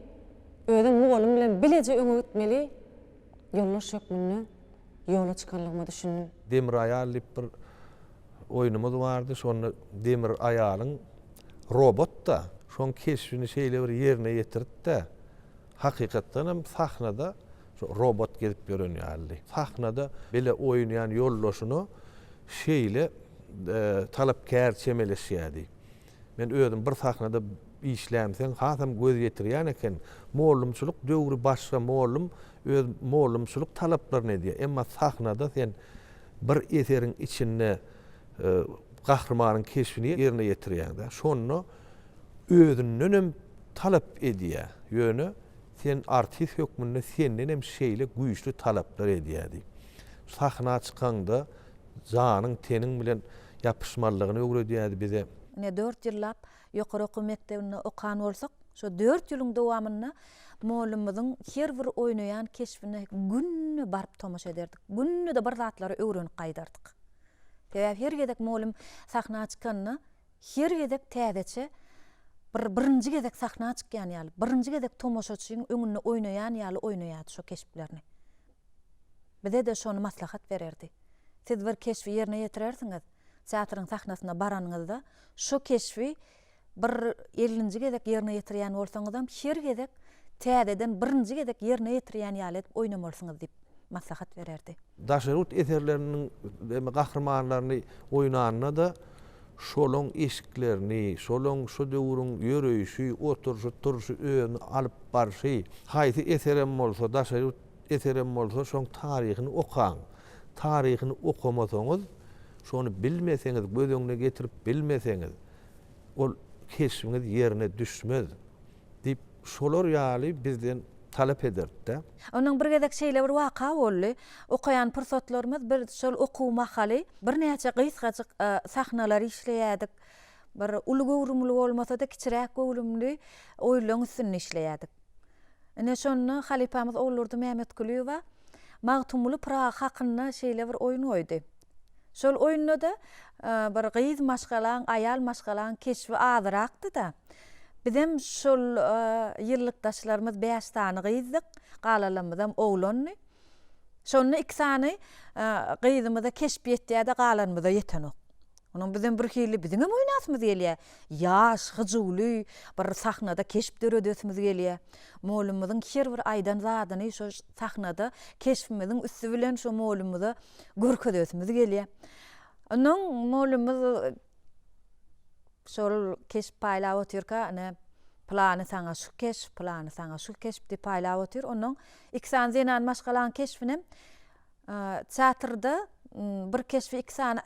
özem mugallym bilen bileje öňe gitmeli ýoldaş hökmünde ýola çykanlygyma düşündim. Demir aýal diýip bir oýnumyz bardy, şonda Demir aýalyň robot-da, şoň keşbini şeýle bir ýerine ýetirdi-de, hakykatdan hem sahnada Şo robot gezip ýören ýalydy. Sahnada bile oýnaýan ýoldaşyna şeýle talapkär çemeleşýärdi. Men özüm bir sahnada işlämseň hasam göz ýetirýän eken. Mollumçylyk döwri başga mollum öz mollumçylyk talaplaryny edýär. Emma sahnada sen bir eseriň içinde gahrymanyň keşbini ýerine ýetirýäň-dä. Şonda özündenem talap edýär. Ýöne Sen artist hökmünde sendenem şeýle güýçli talaplar edýär diýip. Sahna çykaňda janyň teniň bilen ýapyşmalydygyny öwredýärdi bize. Ine dört ýyllap ýokary okuw mekdebinde okan bolsak, şo dört ýylyň dowamynda mollumyzyň her bir oýnaýan keşbine günde baryp tomaşa ederdik. Günde-de bir zatlary öwrenip gaýdardyk. Sebäbi her gezek mollum sahna çykanda Her gezek täzeçe bir birinji gezek sahna çykýan ýaly, birinji gezek tomaşaçyň öňünde oýnaýan ýaly oýnaýardy şo keşplerini. Bize-de şony maslahat bererdi. Siz bir keşbi ýerine ýetirersiňiz, teatryň sahnasyna baranyňyzda şo keşbi bir ellinji gezek ýerine ýetirýän bolsaňyzam her gezek täzeden birinji gezek ýerine ýetirýän ýaly edip oýnamalysyňyz diýip maslahat bererdi. Daşary ýurt eserleriniň gahrymanlaryny oýnanda-da şolaň eşiklerini, şolaň şo döwrüň ýöreýşi, oturyşy, turşy, özüni alyp barşy, haýsy eserem bolsa, daşary ýurt eserem bolsa, şoň taryhyny okaň. Taryhyny okamasaňyz, şony bilmeseňiz, göz öňüne getirip bilmeseňiz, ol keşbiňiz ýerine düşmez. Diýip, şolar ýaly bizden talap ederdi-dä. Onnoň bir gezek şeýle bir waka boldy. Okaýan pursatlarymyz bir şol okuw mahaly birnäçe gysgajyk sahnalar işleýärdik. Bir uly göwrümli bolmasa-da kiçiräk göwrümli oýunlaryň üstünde işleýärdik. Ine şonda halypamyz Oguldurdy Mämmetgulyýewa Magtymguly Pyragy hakynda şeýle bir oýun goýdy. Şol oýunda-da bir gyz maşgalaň, aýal maşgalaň keşbi azyrakdy-da. Bizem şol ýyllykdaşlarymyz bäş sany gyzdyk, galanlarymyzam oglandy. Şonda iki sany gyzymyza keşp ýetýär-de, galanymyza ýetenok. Onuň bizem birhili biziňem oýnasymyz gelýär. Ýaş, hyjuwly bir sahnada keşp döredesimiz gelýär. Mugallymymyzyň her bir aýdan zadyny şo sahnada keşbimiziň üsti bilen şo mugallymymyza görkezesimiz gelýär. Onnoň mugallymymyz şol keşp paýlap otyrka, ine, pylany saňa şu keşp, pylany saňa şu keşp diýip paýlap otyr. Onnoň iki sany zenan maşgalaň keşbinem Teatrda bir keşbe iki sany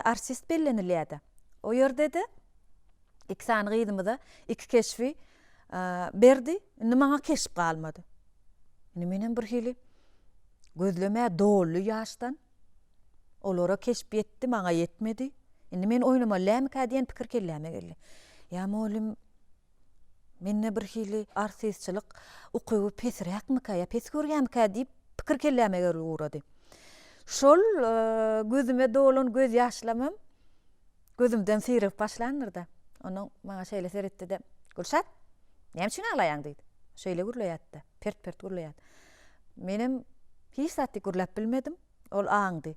artist bellenilýärdi. O ýerde-de iki sany gyzymyza iki keşbi berdi. Indi maňa keşp galmady. Indi menem bir hili gözlemä doldy ýaşdan. Olara keşp ýetdi, maňa ýetmedi. Indi men oýnamaly dälmikä diýen pikir kelläme geldi. Ýa mugallym mende birhili artistçilik ukyby pesräkmikä ýa pes görýärmikä diýip pikir kelläme gelip ugrady. Şol gözüme dolan gözýaşlamam gözümden syrygyp başlandyr-da. Onnoň maňa şeýle seretdi-de, Gülşat, näme üçin aglaýaň diýdi. Şeýle gürleýärdi-de, pert-pert gürleýärdi. Menem hiç zat diýip gürläp bilmedim. Ol aňdy.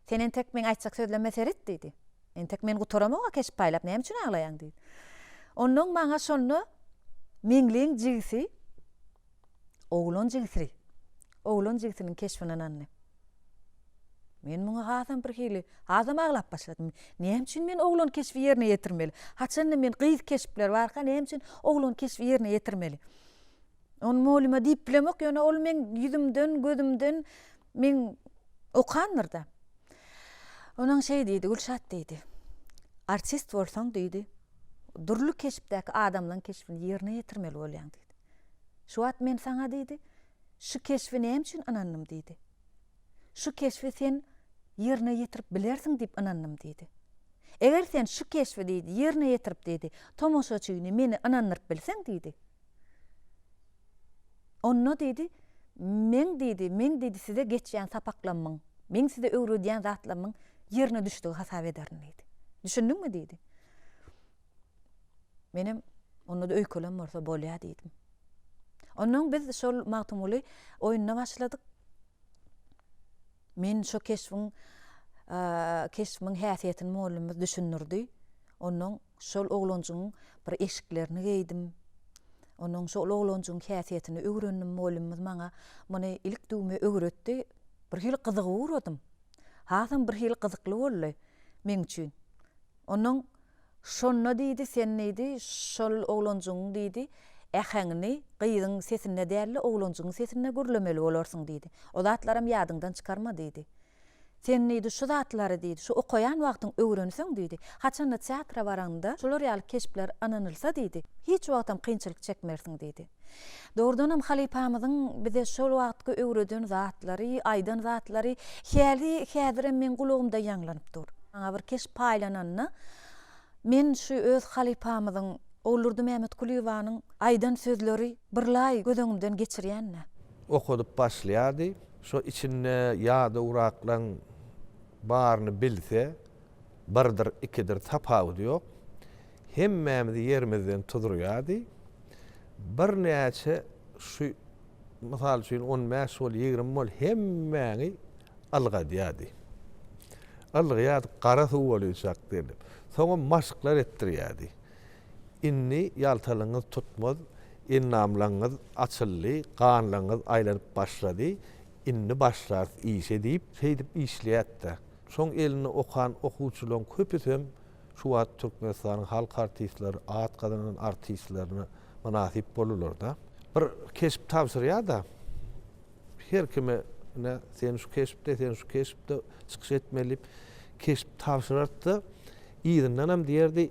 Sen entek meň aýtjak sözlemme seret diýdi. Entek men gutaramok-a keşip paýlap, näme üçin aglaýaň diýdi. Onnoň maňa şonda Meňliň jigisi, oglan jigisi, oglan jigisiniň keşbini ynandy. Men muňa hasam birhili, hasam aglap başladym. Näme üçin men oglan keşbi ýerine ýetirmeli? Haçanda men gyz keşpler barka näme üçin oglan keşbi ýerine ýetirmeli? Ony mugallima diýip bilemok, ýöne ol meň ýüzümden, gözümden meň okandyr-da. Onuň şeý diýdi, Gülşat diýdi. Artist bolsaň diýdi, dürli keşpdäki adamlaryň keşbini ýerine ýetirmeli bolýaň diýdi. Şu wagt men saňa diýdi, şu keşbi näme üçin ynandym diýdi. Şu keşbi sen ýerine ýetirip bilersiň diýip ynandym diýdi. Eger sen şu keşbi diýdi, ýerine ýetirip diýdi, tomaşaçyny meni ynandyryp bilseň diýdi. Onda diýdi, meň diýdi, meň diýdi size geçýän sapaklamyň, meň size öwredýän zatlamyň ýerine düşdügi hasap ederin diýdi. Düşündiňmi diýdi. Menem onda-da öýkelem bolsa bolýa diýdim. Ondan biz şol Magtymguly oýnuna başladyk. Men şo keşbiň keşbimiň häsiýetini mugallymymyz düşündirdi. Ondan Şol oglanjygyň bir eşiklerini geýdim. Onuň şol oglanjygyň häsiýetini öwrendim. Mugallymymyz maňa muny ilik-düwme öwretdi. Bir hili gyzygyp ugradym. Hasam bir hili gyzykly boldy meň üçin. Onnoň şonda diýdi, sen diýdi, şol oglanjygyň diýdi, äheňini gyzyň sesinde däl-de, oglanjygyň sesinde gürlemeli bolarsyň diýdi. O zatlaram ýadyňdan çykarma diýdi. Sen diýdi, şu zatlary diýdi, şu okaýan wagtyň öwrenseň diýdi, haçanda teatra baraňda şular ýaly keşpler ynanylsa diýdi, hiç wagtam kynçylyk çekmersiň diýdi. Dogrudanam halypamyzyň bize şol wagtky öwreden zatlary, aýdan zatlary häli häzirem meň gulagymda ýaňlanyp dur. Maňa bir keşp paýlananda men şu öz halypamyzyň Oguldurdy Mämetgulyýewanyň aýdan sözleri birlaý göz öňümden geçirýän-dä. Okadyp başlaýardy. Şo içinde ýadawraklaň baryny bilse, birdir, ikidir tapawudy ýok. Hemmämizi ýerimizden tuzurýardy. Birnäçe şu, mysal üçin, on bäş bol, 20 bol, hemmäňi ylgadýardy. Ylgaýardy, gara suw bolýjak diýlip. Soňam maşklar etdirýärdi. Indi ýaltalygyňyz tutmaz, endamlaryňyz açyldy, ganlaryňyz aýlanyp başlady, indi başlarys işe diýip, şeýdip işleýärdi-de. Şoň elinde okan okuwçylaryň köpüsem şu wagt Türkmenistanyň halk artistleri, at gazanan artistlerine mynasyp boldular-da. Bir keşp tabşyrýar-da, her kime ine sen şu keşpde, sen şu keşpde çykyş etmeli diýip keşp tabşyrardy-da, yzyndanam diýerdi,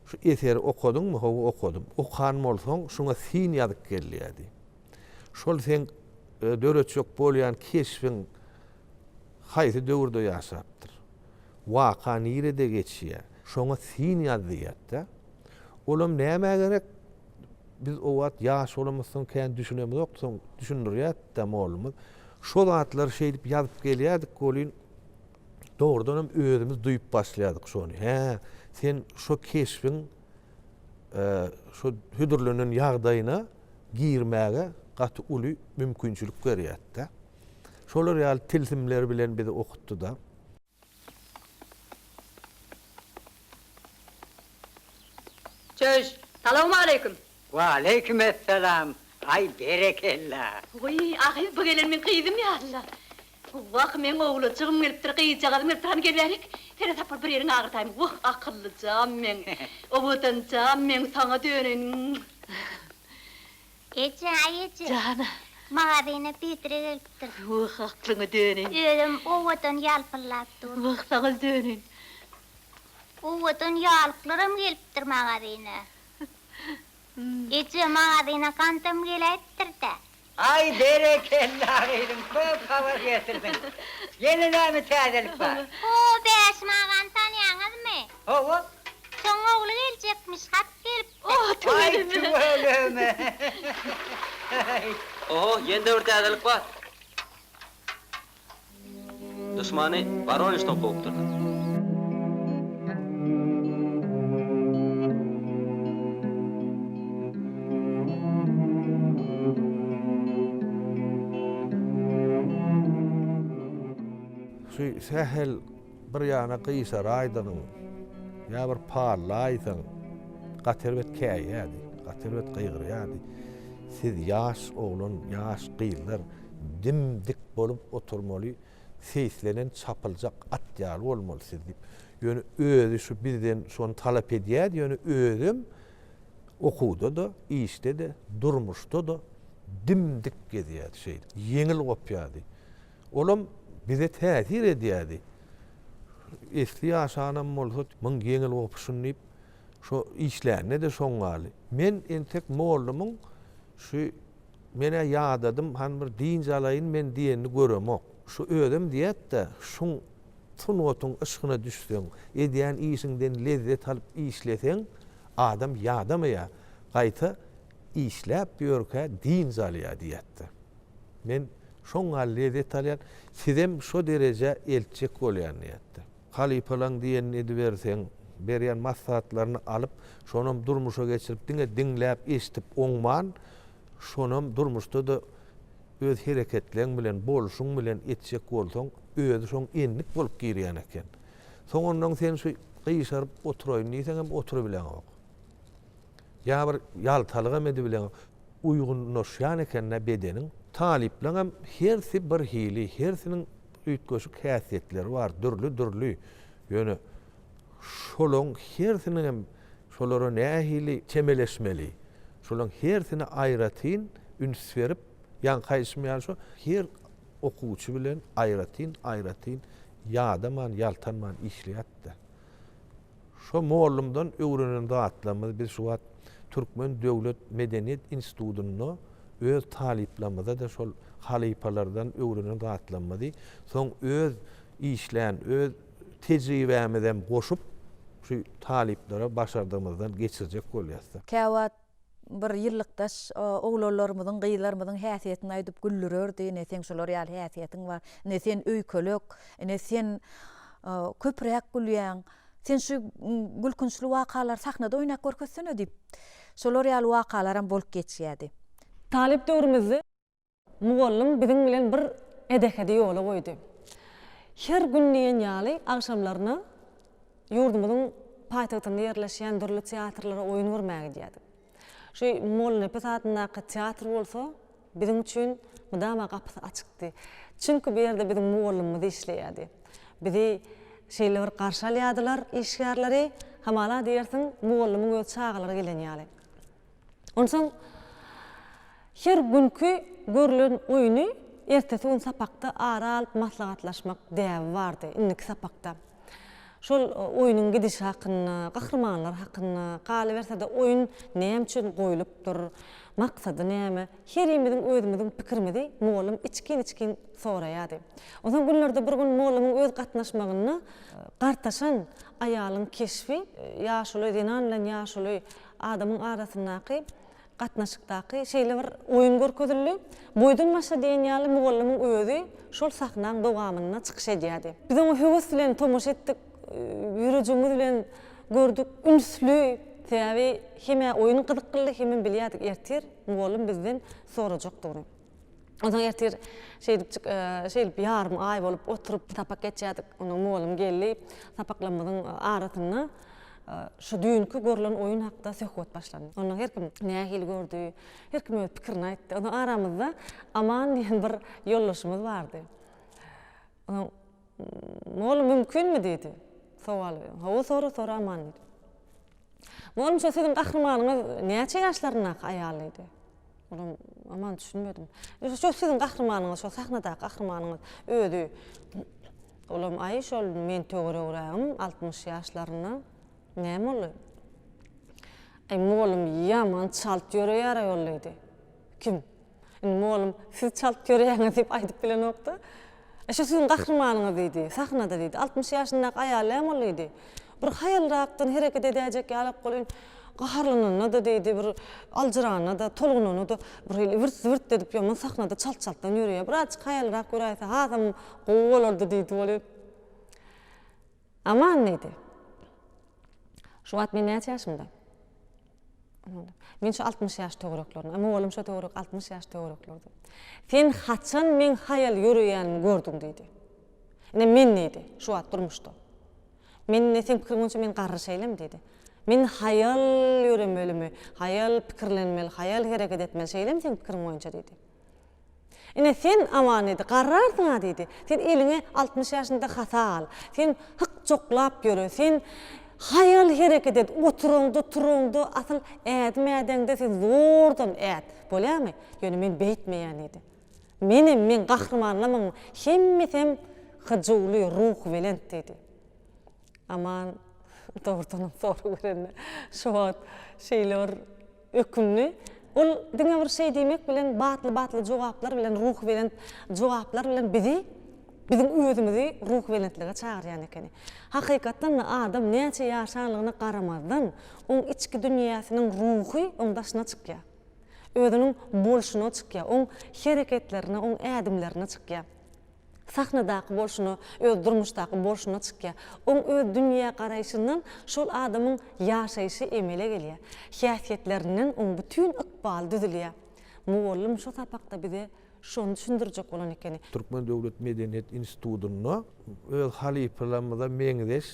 Şu eseri okadyňmy? Hawa, okadym. Okan bolsaň, şuňa syn ýazyp gel diýerdi. Şol seň döretjek bolýan keşbiň haýsy döwürde ýaşapdyr? Waka nirede geçýär? Şoňa syn ýaz diýerdi-de. Olam nämä gerek? Biz o wagt ýaş bolamyzsoň kän düşünemizokdy, soň düşündirýärdi-de mollumyz. Şo zatlary şeýdip ýazyp gelýärdik welin, dogrudanam özümiz duýup başlaýardyk şony. Hä, sen şo keşbiň şo hödürlenen ýagdaýyna girmäge gaty uly mümkinçilik berýärdi-de. Şolar ýaly tilsimler bilen bizi okutdy-da. Çöş! Salowmaleýkim! Waleýkim essalam! Aý, berekella! Wiý, ahyr bu gelen meň gyzym ýaly-la. Wah, meň owlajygym gelipdir, gyzjagazym gelipdir, hany gel bärik, seresap bol, bir ýeriňi agyrtaýyn. Wah, akyllyjam meň, owadanjam meň, saňa döneýin. Eje, aý eje. Jana. Magazyna Bedre gelipdir. Wah, aklyňa döneýin. Özem owadan ýalpyldap dur. Wah, saňa döneýin. Owadan ýalyklaram gelipdir magazyna. Eje, magazyna gandam geläýipdir-dä. Aý, berekella gyzym, köp habar getirdiň. Ýene näme täzelik bar? Ho, Bäşim agany tanýaňyzmy? Hawa. Şoň ogly geljekmiş, hat gelipdir. Aý, tüweleme. Oho, ýene-de bir täzelik bar. Duşmany Woronežden kowupdyrlar. Şu sähel bir ýana gyşaraýdygyň, ýa bir pallaýsaň, gaty erbet käýýärdi, gaty erbet gygyrýardy. Siz ýaş oglan, ýaş gyzlar Dim-dik bolup oturmaly, seýislenen çapyljak at ýaly bolmaly siz diýip. Ýöne özi şu bizden şony talap edýärdi, ýöne özem okuwda-da, işde-de, durmuşda-da dim-dik gezýärdi şeýdip. Ýeňil gopýardy. Olam bize täsir edýärdi. Esli ýaşanam bolsa, muň ýeňil gopuşyny diýip, şo işlände-de şoň ýaly. Men entek mollumyň şu Men-ä ýadadym, hany bir dynç alaýyn men diýenini göremok. Şu özem diýýät-dä, şuň sungatyň yşgyna düşseň, edýän işiňden lezzet alyp işleseň, adam ýadamaýar, gaýta işläp ýörkä dynç alýar diýýät-dä. Men şoň ýaly lezzet alýan, sizem şo derejä eltjek bolýan diýýät-dä. Halypalaň diýenini ediberseň, berýän maslahatlaryny alyp, şonam durmuşa geçirip, diňe diňläp, eşidip oňman, şonam durmuşda-da öz hereketleň bilen, bolşuň bilen etjek bolsaň, özi şoň endik bolup girýän eken. Soň onnoň sen şu gyşaryp oturaýyn diýseňem oturybileňok. Ýa bir ýaltalygam edibileňok. Uýgunlaşýan eken-dä bedeniň. Talyplaňam hersi bir hili, hersiniň üýtgeşik häsiýetleri bar, dürli-dürli. Ýöne şolaň hersiniňem şolara nähili çemeleşmeli, şolaň hersine aýratyn üns berip, ýaňky aýdyşym ýaly şo her okuwçy bilen aýratyn-aýratyn ýadaman, ýaltanman işleýärdi-de. Şo mollumdan öwrenen zatlarymyzy biz şu wagt Türkmen döwlet medeniýet institutynda öz talyplarymyza-da şol halypalardan öwrenen zatlarymyzy soň öz işlän, öz tejribämizem goşup şu talyplara başardygymyzdan geçirjek bolýas-da. Käwagt bir ýyllykdaş oglanlarymyzyň, gyzlarymyzyň häsiýetini aýdyp güldürerdi, ine seň şular ýaly häsiýetiň bar, ine sen öýkelek, ine sen köpräk gülýäň, sen şu gülkünçli wakalary sahnada oýnap görkezsene diýip, şolar ýaly wakalaram bolup geçýärdi. Talyp döwrümizde Mugallym biziň bilen bir edehedi ýola goýdy. Her gün diýen ýaly agşamlaryna ýurdumyzyň paýtagtynda ýerleşýän dürli teatrlara oýun görmäge gidýärdik. Şu Mollanepes adyndaky teatr bolsa biziň üçin mydama gapysy açykdy. Çünki bu ýerde biziň mugallymymyz işleýärdi. Bizi şeýle bir garşy alýardylar işgärleri, hamala diýersiň mugallymyň öz çagalary gelen ýaly. Onsoň her günki görlen oýny ertesi gün sapakda ara alyp maslahatlaşmak däbi bardy, indiki sapakda. Şol oýnuň gidişi hakynda, gahrymanlar hakynda, galyberse-de oýun näme üçin goýlupdyr, maksady näme, herimiziň özümiziň pikirimizi mugallym içgin-içgin soraýardy. Onsoň günlerde bir gün mugallymyň öz gatnaşmagynda gartaşan aýalyň keşbi, ýaşuly zenan bilen ýaşuly adamyň arasyndaky gatnaşykdaky şeýle bir oýun görkezildi. Boýdan-başa diýen ýaly mugallymyň özi şol sahnaň dowamynda çykyş edýärdi. Biz oňa höwes bilen tomaşa etdik, ýürejigimiz bilen gördük, ünsli, sebäbi hem-ä oýun gyzyklydy, hemem bilýärdik ertir mugallym bizden sorajakdygyny. Onsoň ertir şeýdipjik, şeýdip ýarym aý bolup oturyp sapak geçýärdik. Ondan mugallym geldi, sapaklarymyzyň arasynda Şu düýnki görlen oýun hakda söhbet başlandy. Onda her kim nähili gördi, her kim öz pikirini aýtdy. Onda aramyzda Aman diýen bir ýoldaşymyz bardy. Onuň Mugallym mümkinmi diýdi. Sowal berdi. Hawa sora, sora Aman diýdi. Mugallym şo siziň gahrymanyňyz näçe ýaşlaryndaky aýal diýdi. Olam Aman düşünmedim. Şo siziň gahrymanyňyz, şo sahnadaky gahrymanyňyz özi Olam aý şol men töweregrägim 60 ýaşlarynda. Näme boldy? Aý mugallym ýaman çalt ýöreýär-aý ol diýdi. Kim? Indi mugallym, siz çalt ýöreýäňiz diýip aýdyp bilenok-da. E, şu siziň gahrymanyňyz diýdi, sahnada diýdi. 60 ýaşyndaky aýal näme boldy diýdi. Bir haýalrakdan hereket edäýjek ýalak welin, gaharlananda-da diýdi, bir aljyranda-da, tolgunanda-da bir hili wirt-wirt edip ýaman sahnada çalt-çaltdan ýöreýär. Birazjyk haýalrak ýöräýse hasam gowy bolardy diýdi welin. Aman diýdi. Şu wagt men näçe ýaşymda? Men şu 60 ýaş töwereklerinde. Mugallym şo töwerek 60 ýaş töwereklerde. Sen haçan meň haýal ýöreýänimi gördüň diýdi. Ine men diýdi, şu wagt durmuşda. Men ine seň pikiriň boýunça men garry şeýlemi diýdi. Men haýal ýöremelimi, haýal pikirlenmeli, haýal hereket etmeli şeýlemi seň pikiriň boýunça diýdi. Ine, sen, Aman diýdi, garrarsyň-a diýdi. Sen eliňe 60 ýaşyňda hasa al. Sen hyk-çoklap ýöre. Sen haýal hereket et. Oturaňda, turaňda, asyl ädim ädeňde sen zordan ät. Bolýarmy? Ýöne men beýtmeýän diýdi. Menem, meň gahrymanlamyň hemmesem hyjuwly, ruhubelent diýdi. Aman dogrudanam sorag berende şo wagt şeýle bir ökündi. Ol diňe bir şeý diýmek bilen batly-batly jogaplar bilen ruhubelent jogaplar bilen bizi, biziň özümizi ruhubelentlige çagyrýan ekeni. Hakykatdan-da adam näçe ýaşanlygyna garamazdan, oň içki dünýäsiniň ruhy oň daşyna çykýar. Özüniň bolşuna çykýar, oň hereketlerine, oň ädimlerine çykýar. Sahnadaky bolşuna, öz durmuşdaky bolşuna çykýar. Oň öz dünýä garaýşyndan şol adamyň ýaşaýşy emele gelýär. Häsiýetlerinden oň bütin ykbaly düzülýär. Mugallym şo sapakda bize şony düşündirjek bolan ekeni. Türkmen döwlet medeniýet institutynda öz halypalarymyza meňzeş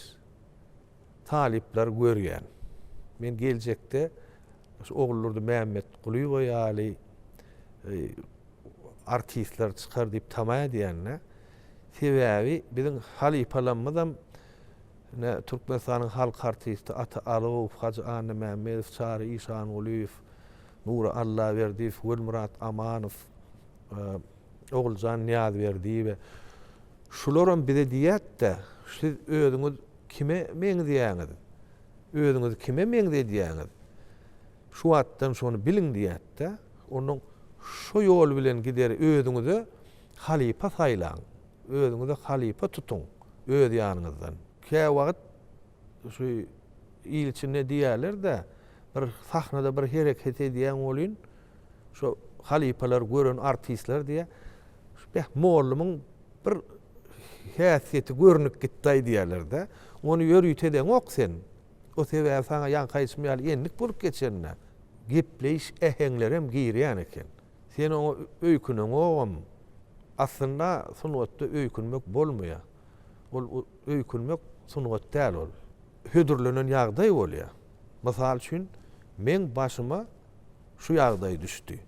talyplar görýän. Men geljekde şu Oguldurdy Mämmetgulyýewa ýaly artistler çykar diýip tama edýän-de. Sebäbi biziň halypalarymyzam ine Türkmenistanyň halk artisti Ata Alowow, Hajy Annamämmedow, Çary Işangulyýew, Nury Allaberdiýew, Welmyrat Amanow, Oguljan Nyýazberdiýewa. Şularam bize diýýärdi-de, siz özüňiz kime meňzeýäňiz? Özüňizi kime meňzedýäňiz? Şu wagtdan şony biliň diýýärdi-de. Onnoň şo ýol bilen gider özüňize halypa saýlaň, özüňize halypa tutuň öz ýanyňyzdan. Käwagt şu il içinde diýýärler-de, bir sahnada bir hereket edýäň welin, şo halypalary gören artistler diýýär, beh, mollumyň bir häsiýeti görnüp gitdi-aý diýýärler-de. Ony ýörite edeňok sen. O sebäbi saňa ýaňky aýdyşym ýaly endik bolup geçende, gepleýiş äheňlerem girýän eken. Sen oňa öýküneňogam. Aslynda sungatda öýkünmek bolmaýar. Ol öýkünmek sungat däl ol. Hödürlenen ýagdaý bolýar. Mysal üçin, meň başyma şu ýagdaý düşdi.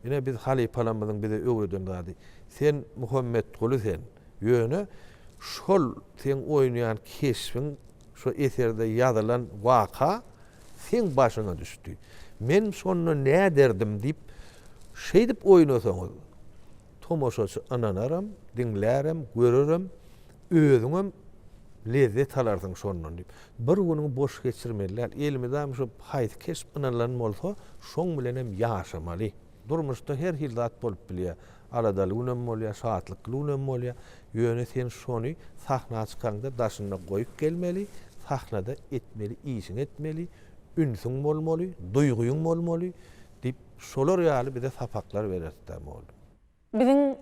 Ine biz halypalarymyzyň bize öwreden zady. Sen Muhammetguly sen. Ýöne şol seň oýnaýan keşbiň Şu eserde ýazylan waka seň başyňa düşdi. Men şonda näderdim diýip, şeýdip oýnasaňyz, tomaşaçy ynanaram, diňlärem, görerem, özüňem lezzet alarsyň şondan diýip. Bir günüňi boş geçirmeli däl. Elmydam şu haýsy keşp ynanylan bolsa, şoň bilenem ýaşamaly. Durmuşda her hili zat bolup bilýär. Aladaly günem bolýar, şatlykly günem bolýar. Ýöne sen şony sahna çykaňda daşynda goýup gelmeli, sahnada etmeli işiňi etmeli, ünsüň bolmaly, duýgyň bolmaly diýip, şolar ýaly bize sapaklar bererdi-dä mugallym. Biziň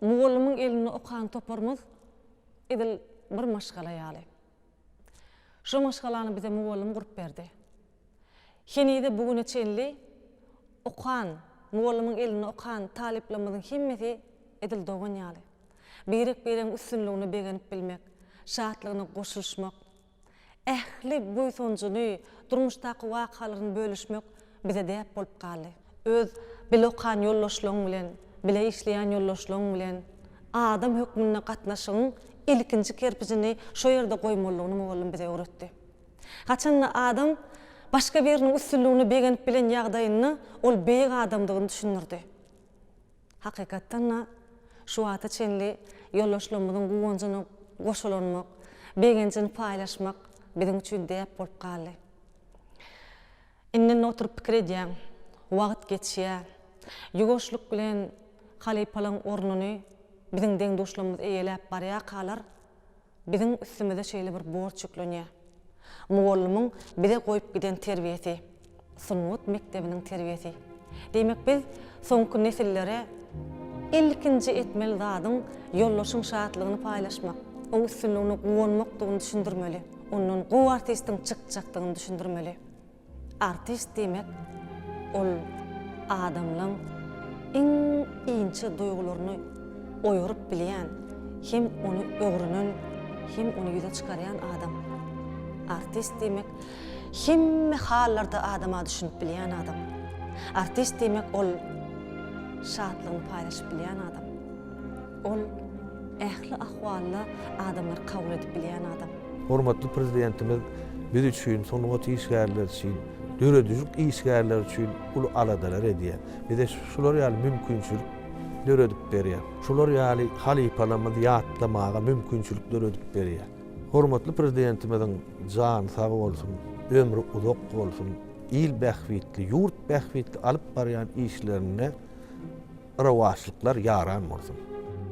mugallymyň elinde okan toparymyz edil bir maşgala ýaly. Şo maşgalany bize mugallym gurup berdi. Henize bu güne çenli okan, mugallymyň elinde okan talyplarymyzyň hemmesi edil dogan ýaly. Birek-biregiň üstünligine begenip bilmek, şatlygyna goşulyşmak, ähli buýsanjyny, durmuşdaky wakalaryny bölüşmek bize däp bolup galdy. Öz bile okan ýoldaşlaryň bilen, bile işleýän ýoldaşlaryň bilen adam hökmünde gatnaşygyň ilkinji kerpijini şo ýerde goýmalydygyny mugallym bize öwretdi. Haçanda adam başga biriniň üstünligine begenip bilen ýagdaýynda ol beýik adamdygyny düşündirdi. Hakykatdan-da, şu wagta çenli ýoldaşlarymyzyň guwanjyna goşulanmak, begenjini paýlaşmak biziň üçin däp bolup galdy. Indi-indi oturyp pikir edýäň. Wagt geçýär. Ýuwaşlyk bilen halypalaň ornuny biziň deň-duşlarymyz eýeläp barýarkalar, biziň üstümize şeýle bir borç ýüklenýär. Mugallymyň bize goýup giden terbiýesi, sungat mekdebiniň terbiýesi. Diýmek, biz soňky nesillere ilkinji etmeli zadyň ýoldaşyň şatlygyny paýlaşmak, oň üstünligine guwanmakdygyny düşündirmeli, ondan gowy artistiň çykjakdygyny düşündirmeli. Artist diýmek, ol adamlaň iň inçe duýgularyny oýaryp bilýän, hem ony öwrenen, hem ony ýüze çykarýan adam. Artist diýmek, hemme hallarda adama düşünip bilýän adam. Artist diýmek, ol şatlygyny paýlaşyp bilýän adam. Ol ähli ahwalda adamlary kabul edip bilýän adam. Hormatly Prezidentimiz biz üçin, sungat işgärleri üçin, döredijilik işgärleri üçin uly aladalar edýär. Bize şular ýaly mümkinçilik döredip berýär. Şular ýaly halypalarymyzy ýatlamaga mümkinçilik döredip berýär. Hormatly Prezidentimiziň jany sag bolsun, ömri uzak bolsun, il bähbitli, ýurt bähbitli alyp barýan işlerinde rowaçlyklar ýaran bolsun!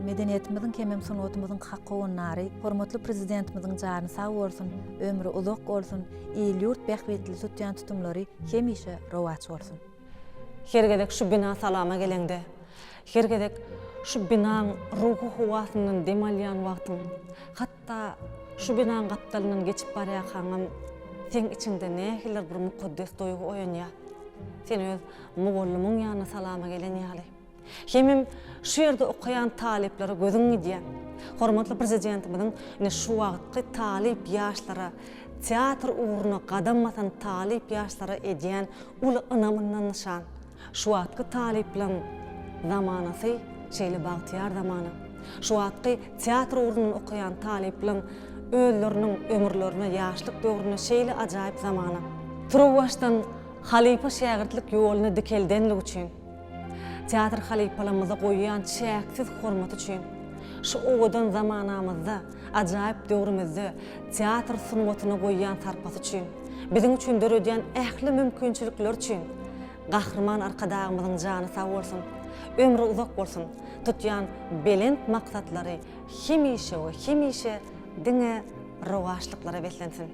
Medeniýetimiziň hemem sungatymyzyň hak howandary hormatly Prezidentimiziň jany sag bolsun, ömri uzak bolsun, il-ýurt bähbitli tutýan tutumlary hemişe rowaç bolsun! Her gezek şu bina salama geleňde, her gezek şu binaň ruhy howasyndan dem alýan wagtyň, hatda şu binaň gapdalyndan geçip barýarkaňam seň içiňde nähilidir bir mukaddes duýgy oýanýar. Sen öz Mugallymyň ýanyna salama gelen ýaly. Hemem şu ýerde okaýan talyplara gözüň gidýär. Hormatly Prezidentimiziň ine şu wagtky talyp ýaşlara, teatr ugruna gadam basan talyp ýaşlara edýän uly ynamyndan nyşan. Şu wagtky talyplaň zamanasy şeýle bagtyýar zamana. Şu wagtky teatr ugrundan okaýan talyplaň özleriniň ömürlerine, ýaşlyk döwrüne şeýle ajaýyp zamana. Turuwbaşdan Halypa-şägirtlik ýoluny dikeldenligi üçin, teatr halypalarymyza goýýan çäksiz hormaty üçin, şu owadan zamanamyzda, ajaýyp döwrümizde teatr sungatyna goýýan sarpasy üçin, biziň üçin döredýän ähli mümkinçilikleri üçin Gahryman Arkadagymyzyň jany sag bolsun, ömri uzak bolsun, tutýan belent maksatlary hemişe we hemişe diňe rowaçlyklara beslensin!